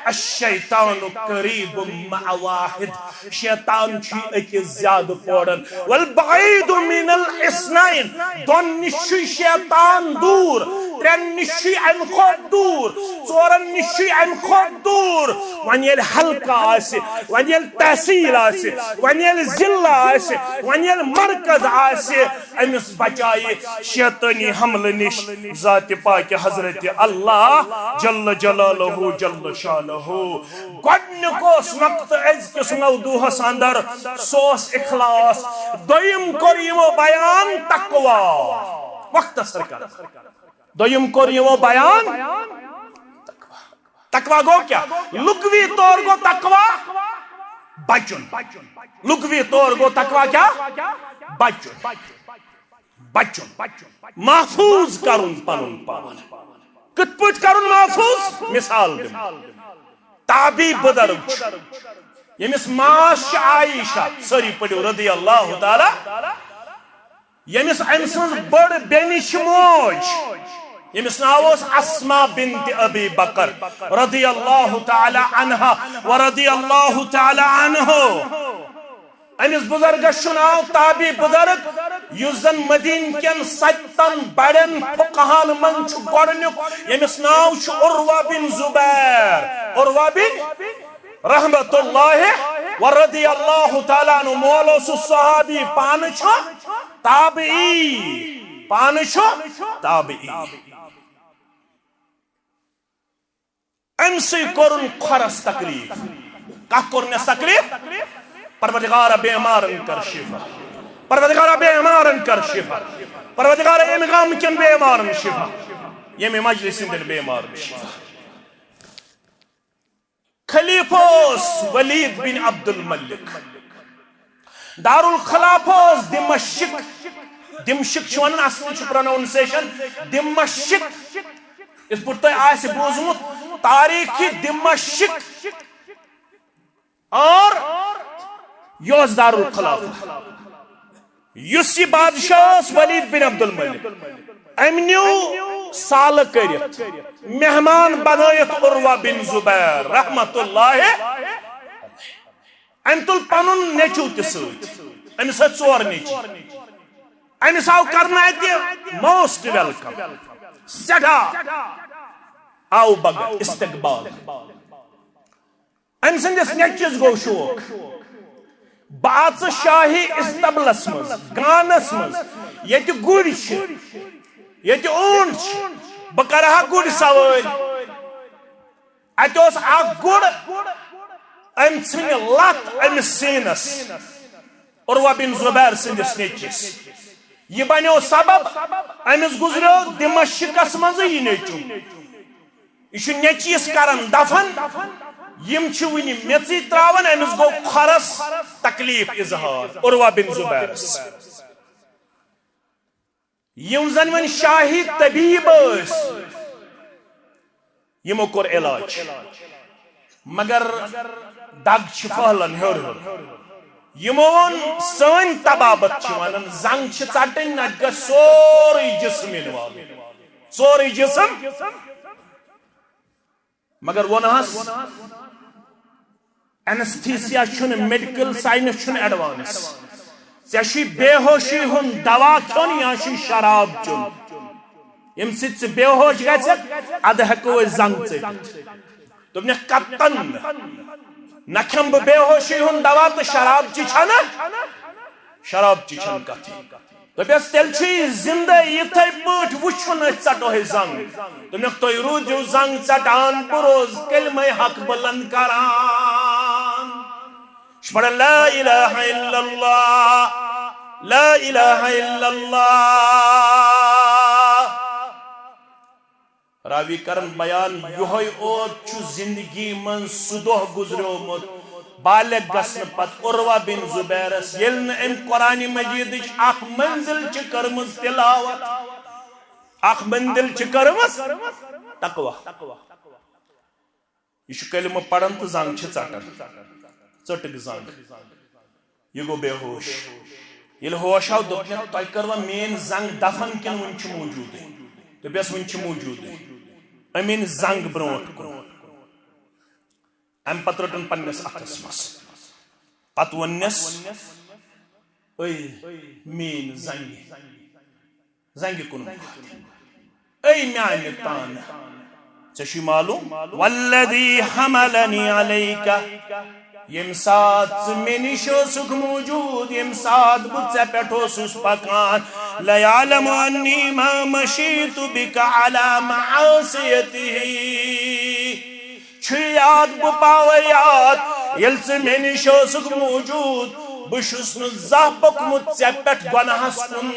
الشیطان قریب مع واحد۔ شیطان چھُ أکِس زیادٕ پورن۔ والبعید من الاثنین۔ دۄن نِش چھُ شیطان دوٗر، ترٛٮ۪ن نِش چھُ امہِ کھۄتہٕ دوٗر، ژورن نِش چھُ امہِ کھۄتہٕ دوٗر۔ وۄنۍ ییٚلہِ ہلکہٕ آسہِ، وۄنۍ ییٚلہِ تحصیل آسہِ، وۄنۍ ییٚلہِ ضلع آسہِ، وۄنۍ ییٚلہِ مرکز آسہِ، أمِس بچایہِ شیطٲنی حملہٕ نِش ذات پاک حضرت اللہ جل جلالہ جل شانہ۔ گۄڈٕنیُک اوس نقطہٕ أزکِس موضوعس اندر، سُہ اوس اخلاص۔ دوٚیِم کوٚر یِمو بیان تقوی۔ مختصر کر۔ دوٚیِم کوٚر یِمو بیان تقوی۔ تقوی گوٚو کیٛاہ؟ لغوی طور گوٚو تقوی بچُن۔ لغوی طور گوٚو تقوی کیٛاہ؟ بچُن۔ بچُن۔ محفوظ کرُن پنُن پان۔ کِتھ پٲٹھۍ کرُن محفوظ؟ مثال دِمہٕ۔ تابعی بزرگ چھُ، ییٚمِس ماس چھِ عائشہ، سٲری پٔرِو، رضی اللہ تعالیٰ، ییٚمِس أمۍ سٕنٛز بٔڑ بیٚنہِ چھِ موج، ییٚمِس ناو اوس اسماء بنت ابی بکر رضی اللہ تعالیٰ عنہا و رضی اللہ تعالیٰ عنہ۔ أمِس بزرگس چھُ ناو تابعی بزرگ، یُس زن مدینہ کٮ۪ن ستن بڑٮ۪ن فقہاہن منٛز چھُ گۄڈٕنیُک، ییٚمِس ناو چھُ عروہ بن زبیر۔ عروہ بن رحمت اللہ و رضی اللہ تعالیٰ عنہ۔ مول اوسُس صحابی، پانہٕ چھُ تابعی، پانہٕ چھُ تابعی۔ أمۍ سٕے کوٚرُن کھۄرس تکلیف۔ کتھ کوٚرنس تکلیف؟ پروردگارا بیمارن کر شفا، پروردگارا بیمارن کر شفا، پروردگارا ییٚمہِ گامہٕ کٮ۪ن بیمارن شفا، ییٚمہِ مجلس ہٕنٛدٮ۪ن بیمارن شفا۔ خلیفہ اوس ولید بن عبد الملک۔ دارالخلافہ اوس دمشق۔ دمشق چھِ ونان، اصلی چھُ پروناؤنسیشن دمشق۔ یِتھ پٲٹھۍ تۄہہِ آسہِ بوٗزمُت، تاریخ دمشق۔ اور یہِ اوس دارالخلافہ۔ یُس یہِ بادشاہ اوس ولید بن عبد الملک، أمۍ نیوٗ سالہٕ کٔرِتھ، مہمان بنٲیِتھ عروہ بن زبیر رحمت اللہ۔ أمۍ تُل پنُن نیٚچو تہِ سۭتۍ، أمِس ٲسۍ ژور نیٚچی۔ أمِس آو کرنہٕ اَتہِ most welcome، سٮ۪ٹھاہ آو بگت استقبال۔ أمۍ سٕنٛدِس نیٚچوِس گوٚو شوق، بہٕ اژٕ شاہی استبلس منٛز، گانس منٛز، ییٚتہِ گُرۍ چھِ، ییٚتہِ اوٗنٹ چھِ، بہٕ کرٕ ہا گُرۍ سوٲرۍ۔ اَتہِ اوس اکھ گُر، أمۍ ژھٕنہِ لتھ أمِس سیٖنس، عروہ بن زبیر سٕنٛدِس نیٚچوِس۔ یہِ بنیو سبب، أمِس گُزریو دمشقس منٛزٕے یہِ نیٚچو۔ یہِ چھُ نیٚچوِس کران دفن۔ یِم چھِ وُنہِ میٚژٕے تراوان، أمِس گوٚو کھۄرس تکلیف اظہار، عروہ بن زبیرس۔ یِم زن وۄنۍ شاہی طبیب ٲسۍ، یِمو کوٚر علاج، مگر دگ چھِ پھٔہلان ہیوٚر ہیوٚر۔ یِمو ووٚن، سٲنۍ طبابت چھِ ونان، زنگ چھِ ژٹٕنۍ، نتہٕ گژھِ سورُے جسم involve، سورُے جسم۔ مگر ووٚنہَس، anesthesia چھُنہٕ، medical science چھُنہٕ advance۔ ژےٚ چھُے بے ہوشی ہُنٛد دوا کھیوٚن یا چھُے شراب چیوٚن۔ ییٚمہِ سۭتۍ ژٕ بے ہوش گژھکھ، اَدٕ ہٮ۪کو أسۍ زنٛگ ژٔٹِتھ۔ دوٚپنَکھ، قطعاً نہٕ۔ نہ کھٮ۪مہٕ بہٕ بے ہوشی ہُنٛد دوا تہٕ شراب چہِ چھَنہٕ، شراب چہِ چھَنہٕ کَتھٕے۔ دوٚپیس، تیٚلہِ چھُ یہِ زِندَے یِتھَے پٲٹھۍ وٕچھُن، أسۍ ژَٹو ہے زنٛگ۔ دوٚپنَکھ، تُہۍ روٗزِو زنٛگ ژَٹان، بہٕ روزٕ کلمَے حق بُلنٛد کران۔ یہِ چھُ پَران، لا الہ الا اللہ، لا الہ الا اللہ۔ راوی کرن بیان، یُہے اوت چھُ زندگی منٛز سُہ دۄہ گُزریومُت، بالغ گژھنہٕ پتہٕ عروہ بن زبیرس، ییٚلہِ نہٕ أمۍ قرآن مجیدٕچ اکھ منزل چھِ کٔرمٕژ تلاوت، اکھ منزل چھِ کٔرمٕژ تقویٰ۔ یہِ چھُ کلمہٕ پران تہٕ زنٛگ چھِ ژٹان، ژٔٹٕکھ زنٛگ۔ یہِ گوٚو بے ہوش۔ ییٚلہِ ہوش آو، دوٚپنَکھ، تۄہہِ کٔروا میٛٲنۍ زنٛگ دفن کِنہٕ وُنہِ چھِ موٗجوٗدٕے؟ دوٚپیَس، وُنہِ چھِ موٗجوٗدٕے۔ أمۍ أنۍ زنٛگ برٛونٛٹھ کُن۔ اَمہِ پتہٕ رٔٹٕن پنٛنِس اَتھَس منٛز۔ پتہٕ ووٚننَس، أے میٛٲنۍ زنٛگہِ، زنٛگہِ کُن وُچھ۔ اے میانہِ تانہٕ، ژےٚ چھُے معلوم، والذی حملنی علیک، ییٚمہِ ساتہٕ ژٕ مےٚ نِش ٲسٕکھ موٗجوٗد، ییٚمہِ ساتہٕ بہٕ ژےٚ پٮ۪ٹھ اوسُس پکان، لیعلم انی ما مشیت بک علی معصیتہ۔ چھُ یاد، بہٕ پاوے یاد، ییٚلہِ ژٕ مےٚ نِش ٲسٕکھ موٗجوٗد، بہٕ چھُس نہٕ زانٛہہ پوٚکمُت ژےٚ پٮ۪ٹھ گۄناہس کُن۔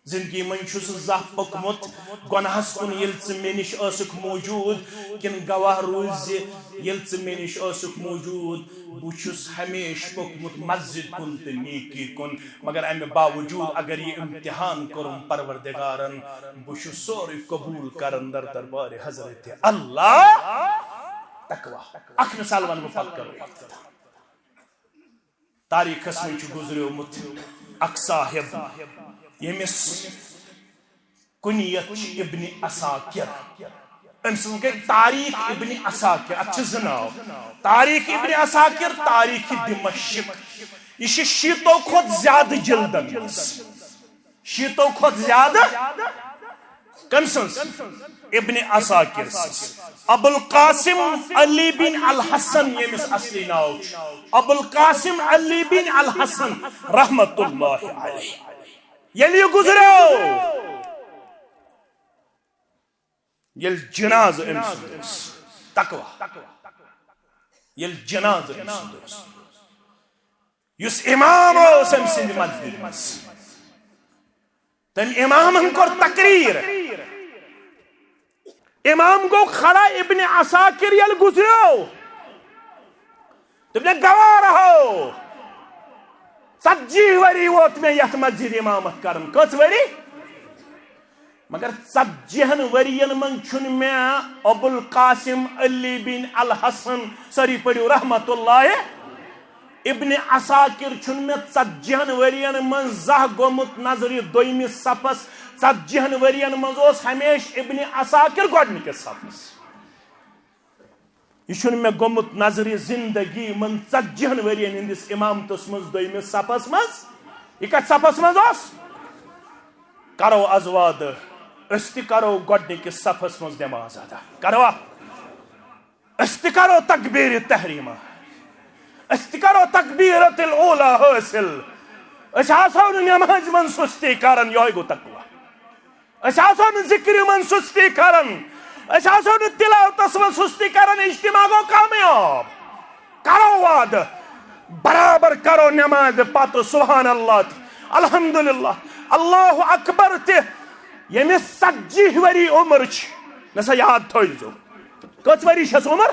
زندگی منٛز چھُس زانٛہہ پوٚکمُت گۄناہس کُن، ییٚلہِ ژٕ مےٚ نِش ٲسٕکھ موٗجوٗد، کِنہٕ گواہ روٗزۍ زِ ییٚلہِ ژٕ مےٚ نِش ٲسٕکھ موٗجوٗد، بہٕ چھُس ہمیشہٕ پوٚکمُت مسجد کُن تہٕ نیکی کُن۔ مگر امہِ باوجوٗد اگر یہِ امتحان کوٚرُم پروردگارن، بہٕ چھُس سورُے قبوٗل کران در دربارِ حضرت اللہ۔ تقویٰ۔ اکھ مثال ونہٕ بہٕ، پتہٕ کرو اختتام۔ تاریخس منٛز چھُ گُزریومُت اکھ صاحب، ییٚمِس کُنیت چھِ ابن عساکر۔ أمۍ سٕنٛز گٔے تاریخ ابن عساکر، اتھ چھِ زٕ ناو، تاریخ ابن عساکر، تاریخ دمشق۔ یہِ چھِ شیٖتو کھۄتہٕ زیادٕ جلدن منٛز، شیٖتو کھۄتہٕ زیادٕ۔ کٔمۍ سٕنٛز؟ ابن عساکر سٕنٛز۔ ابو القاسم علی بن الحسن، ییٚمِس اصلی ناو چھُ ابو القاسم علی بن الحسن رحمت اللہ علیہ۔ ییٚلہِ یہِ گُزریو، ییٚلہِ جنازٕ أمۍ سُنٛد اوس، تقویٰ، ییٚلہِ جنازٕ أمۍ سُنٛد اوس، یُس امام اوس أمۍ سٕنٛدِ مسجدِ منٛز، تٔمۍ امامن کوٚر تقریر۔ امام گوٚو کھڑا، ابن عساکر ییٚلہِ گُزریو، دوٚپنَکھ، گوارا ہو، ژتجی ؤری ووت مےٚ یتھ مسجد امامت کران۔ کٔژ ؤری؟ مگر ژتجی ہن ؤرین منٛز چھُنہٕ مےٚ ابو القاسم علی بن الحسن، سٲری پٔرِو رحمت اللہ، ابن عساکر چھُنہٕ مےٚ ژتجی ہن ؤرین منٛز زانٛہہ گوٚمُت نظرِ دوٚیمِس صفس۔ ژتجی ہن ؤرین منٛز اوس ہمیشہِ ابن عساکر گۄڈٕنِکِس صفس۔ یہِ چھُنہٕ مےٚ گوٚمُت نظرِ زندگی منٛز ژتجی ہن ؤرین ہٕنٛدِس امامتس منٛز دوٚیمِس صفس منٛز۔ یہِ کتھ صفس منٛز اوس؟ کرو از وعدٕ، أسۍ تہِ کرو گۄڈٕنِکِس صفس منٛز نماز ادا۔ کروا؟ أسۍ تہِ کرو تکبیرِ تحریمہ، أسۍ تہِ کرو تکبیرۃ الاولیٰ حٲصِل۔ أسۍ آسو نہٕ نمازِ منٛز سُستی کران، یہوے گوٚو تقویٰ۔ أسۍ آسو نہٕ ذکرِ منٛز سُستی کران، أسۍ آسو نہٕ تلاوتس منٛز سُستی کران، اجتماع گوٚو کامیاب۔ کرو وعدٕ، برابر کرو نمازِ پتہٕ سبحان اللہ تہِ، الحمدللہ، اللہ اکبر تہِ۔ ییٚمِس ژتجی ؤری عمر چھِ، مےٚ سا یاد تھٲوزیو، کٔژ ؤری چھَس عمر؟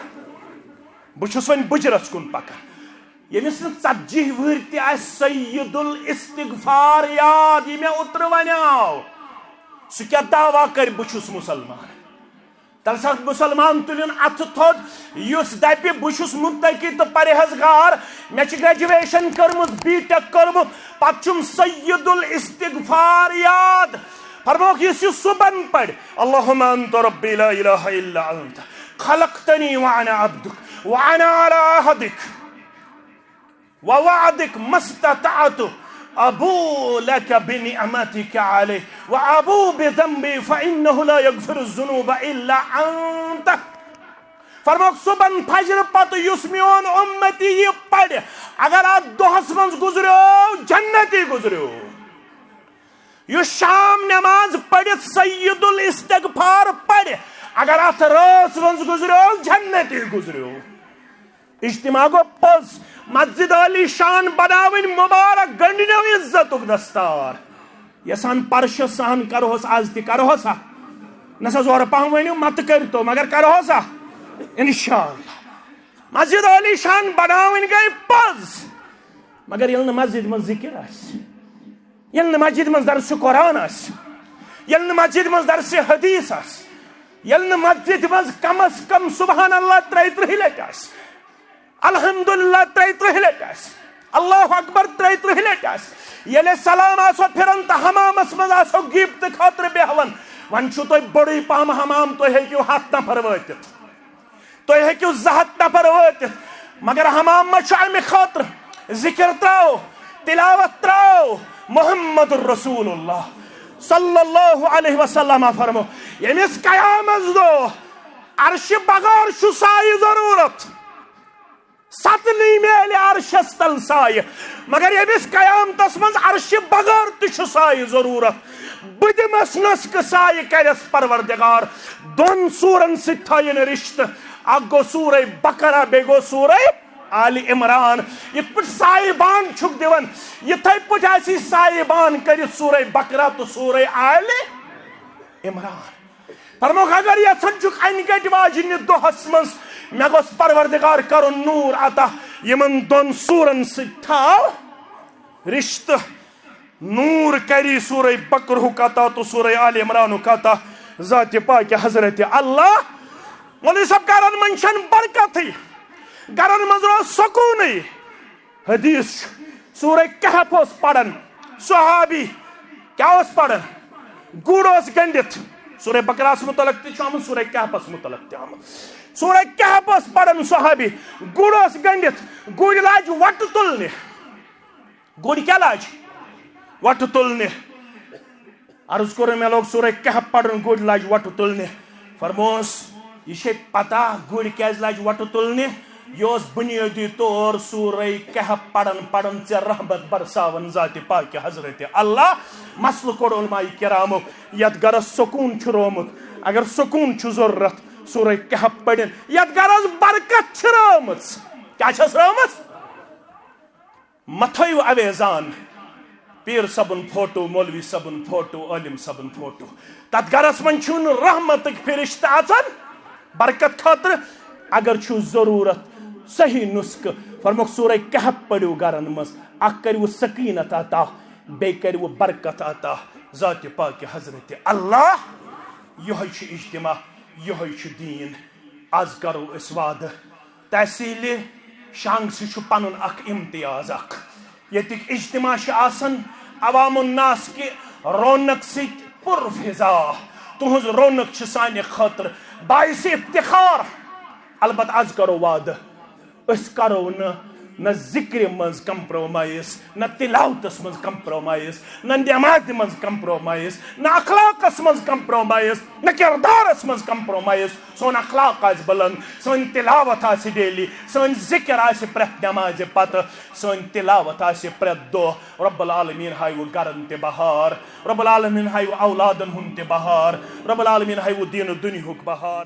بہٕ چھُس وۄنۍ بُجرَس کُن پکان۔ ییٚمِس نہٕ ژتجی وٕہٕرۍ تہِ آسہِ سید الاستغفار یاد، یہِ مےٚ اوترٕ وَنیو، سُہ کیٛاہ دعویٰ کرِ بہٕ چھُس مُسلمان؟ تَلہٕ سا مُسلمان تُلِن اَتھٕ تھوٚد، یُس دَپہِ بہٕ چھُس مُتقی تہٕ پرہیزگار، مےٚ چھِ graduation کٔرمٕژ، بی ٹیک کٔرمٕژ، پتہٕ چھُم سید الاستغفار یاد۔ فرموکھ یُس یہِ صُبحن پرِ، اللہم انت ربی لا الہ الا انت، خلقتنی وانا عبدک، وانا علی عہدک ووعدک ما استطعت، ابو لک بنعمتک علی و ابو بذنبی فانہ لا یغفر الذنوب الا انت۔ فرموکھ صُبحن فجر پتہٕ یُس میون اُمتی یہِ پرِ، اگر اتھ دۄہس منٛز گُزریو، جنتی گُزریو۔ یُس شام نماز پٔرِتھ سید الاستغفار پرِ، اگر اتھ رٲژ منٛز گُزریو، جنتی گُزریو۔ اجتماع گوٚو پوٚز۔ مسجد عالی شان بناوٕنۍ مبارک، گنڈنیو عزتُک دستار۔ یژھان پرشس سان کرہوس، از تہِ کرہوس ہا۔ نہ سا زورٕ پہم ؤنِو، متہٕ کٔرۍتو، مگر کرہوس ہا۔ انشاءاللہ۔ مسجد عالی شان بناوٕنۍ گٔے پوٚز۔ مگر ییٚلہِ نہٕ مسجد منٛز ذکر آسہِ، ییٚلہِ نہٕ مسجد منٛز درسِ قرآن آسہِ، ییٚلہِ نہٕ مسجد منٛز درسِ حدیث آسہِ، ییٚلہِ نہٕ مسجد منٛز کم از کم سبحان اللہ ترٛیہِ ترٕٛہہِ لٹہِ آسہِ، الحمدللہ ترٛیہِ ترٕٛہہِ لٹہِ آسہِ، اللہ اکبر ترٛیہِ ترٕٛہہِ لٹہِ آسہِ، ییٚلہِ أسۍ سلام آسو پھران تہٕ حمامس منٛز آسو غیبتہٕ خٲطرٕ بیہوان، وۄنۍ چھُو تۄہہِ بوٚڑُے پہم حمام، تُہۍ ہیٚکِو ہتھ نفر وٲتِتھ۔ تُہۍ ہیٚکِو زٕ ہتھ نفر وٲتِتھ، مگر حمام ما چھُ امہِ خٲطرٕ؟ ذکر ترٛاو، تلاوت ترٛاو، محمد رسول اللہ صلی اللہ علیہ وسلم فرمو، ییٚمِس قیامت دۄہ عرشہِ بغٲر چھُ سایہِ ضروٗرت، ستنٕے میلہِ عرشس تل سایہِ، مگر ییٚمِس قیامتس منٛز عرشہِ بغٲر تہِ چھُ سایہِ ضروٗرت، بہٕ دِمس نسکہٕ سایہِ کرٮ۪س پروردگار۔ دۄن سورن سۭتۍ تھٲیِن رشتہٕ، اکھ گوٚو سورہ بقرہ، بیٚیہِ گوٚو سورہ آل عمران۔ یِتھ پٲٹھۍ سایہِ بان چھُکھ دِوان، یِتھے پٲٹھۍ آسی سایہِ بان کٔرِتھ سورہ بقرہ تہٕ سورہ آل عمران۔ فرموکھ، اگر یژھان چھُکھ انہِ گٹہِ واجنہِ دۄہس منٛز مےٚ گوٚژھ پروردگار کرُن نوٗر عطا، یِمن دۄن سورن سۭتۍ تھاو رشتہٕ۔ نوٗر کری سورہ بقرہُک عطا تہٕ سورہ آل عمرانُک عطا ذاتِ پاکہِ حضرت اللہ۔ مولوی صٲب، گرن منٛز چھنہٕ برکتٕے، گرن منٛز روز سکوٗنٕے۔ حدیث چھُ، سورہ کہف اوس پران صحابی۔ کیٛاہ اوس پران؟ گُر اوس گٔنڈِتھ۔ سورہ بقرہس متعلق تہِ چھُ آمُت، سورہ کہفس متعلق تہِ آمُت۔ سورہ کہف اوس پران صحابی، گُر اوس گٔنڈِتھ، گُرۍ لاجہِ وۄٹہٕ تُلنہِ۔ گُرۍ کیٛاہ لاجہِ؟ وۄٹہٕ تُلنہِ۔ عرض کوٚر، مےٚ لوگ سورہ کہف پرُن، گُرۍ لاجہِ وۄٹہٕ تُلنہِ۔ فرموس، یہِ چھے پتہ گُرۍ کیٛازِ لاجہِ وۄٹہٕ تُلنہِ؟ یہِ اوس بنیٲدی طور سورہ کہف پران پران ژےٚ رحمت برساوان ذاتِ پاکہِ حضرت اللہ۔ مسلہٕ کوٚر علماء کرامو، یتھ گرس سکوٗن چھُ رومُت، اگر سکوٗن چھُ ضروٗرت، سورہ کہف پٔرِن۔ یتھ گرس برکت چھِ رٲومٕژ، کیٛاہ چھس رٲومٕژ؟ مہ تھٲیِو اویزان، پیٖر صٲبُن فوٹو، مولوی صٲبُن فوٹو، عٲلِم صٲبُن فوٹو۔ تَتھ گَرَس منٛز چھُنہٕ رحمتٕکۍ فرشتہٕ اَژان، برکت خٲطرٕ۔ اگر چھُو ضروٗرت صحیح نُسخہٕ، فرموکھ سورہ کہف پٔرِو گَرَن منٛز، اَکھ کٔرِو سکیٖنت عطا، بیٚیہِ کٔرِو برکت عطا ذاتِ پاکہِ حضرت اللہ۔ یِہوٚے چھُ اجتماع، یِہوٚے چھُ دیٖن۔ از کرو أسۍ وعدٕ تحصیلِ شانگسہِ چھُ پنُن اکھ امتیاز اکھ۔ ییٚتِکۍ اجتماع چھِ آسان عوام الناس کہِ رونق سۭتۍ پر فضا۔ تُہنٛز رونق چھِ سانہِ خٲطرٕ باعث افتخار۔ البتہ از کرو وعدٕ، أسۍ کرو نہٕ، نہ ذکرِ منٛز کمپرومائز، نہ تلاوتس منٛز کمپرومائز، نہ نمازِ منٛز کمپرومائز، نہ اخلاقس منٛز کمپرومائز، نہ کردارس منٛز کمپرومائز۔ سون اخلاق آسہِ بلند، سٲنۍ تلاوت آسہِ ڈیلی، سٲنۍ ذکر آسہِ پرٛٮ۪تھ نمازِ پتہٕ، سٲنۍ تلاوت آسہِ پرٛٮ۪تھ دۄہ۔ رب العالمین ہایو گرن تہِ بہار، رب العالمین ہایو اولادن ہُنٛد تہِ بہار، رب العالمین ہایو دین و دنیاہُک بہار۔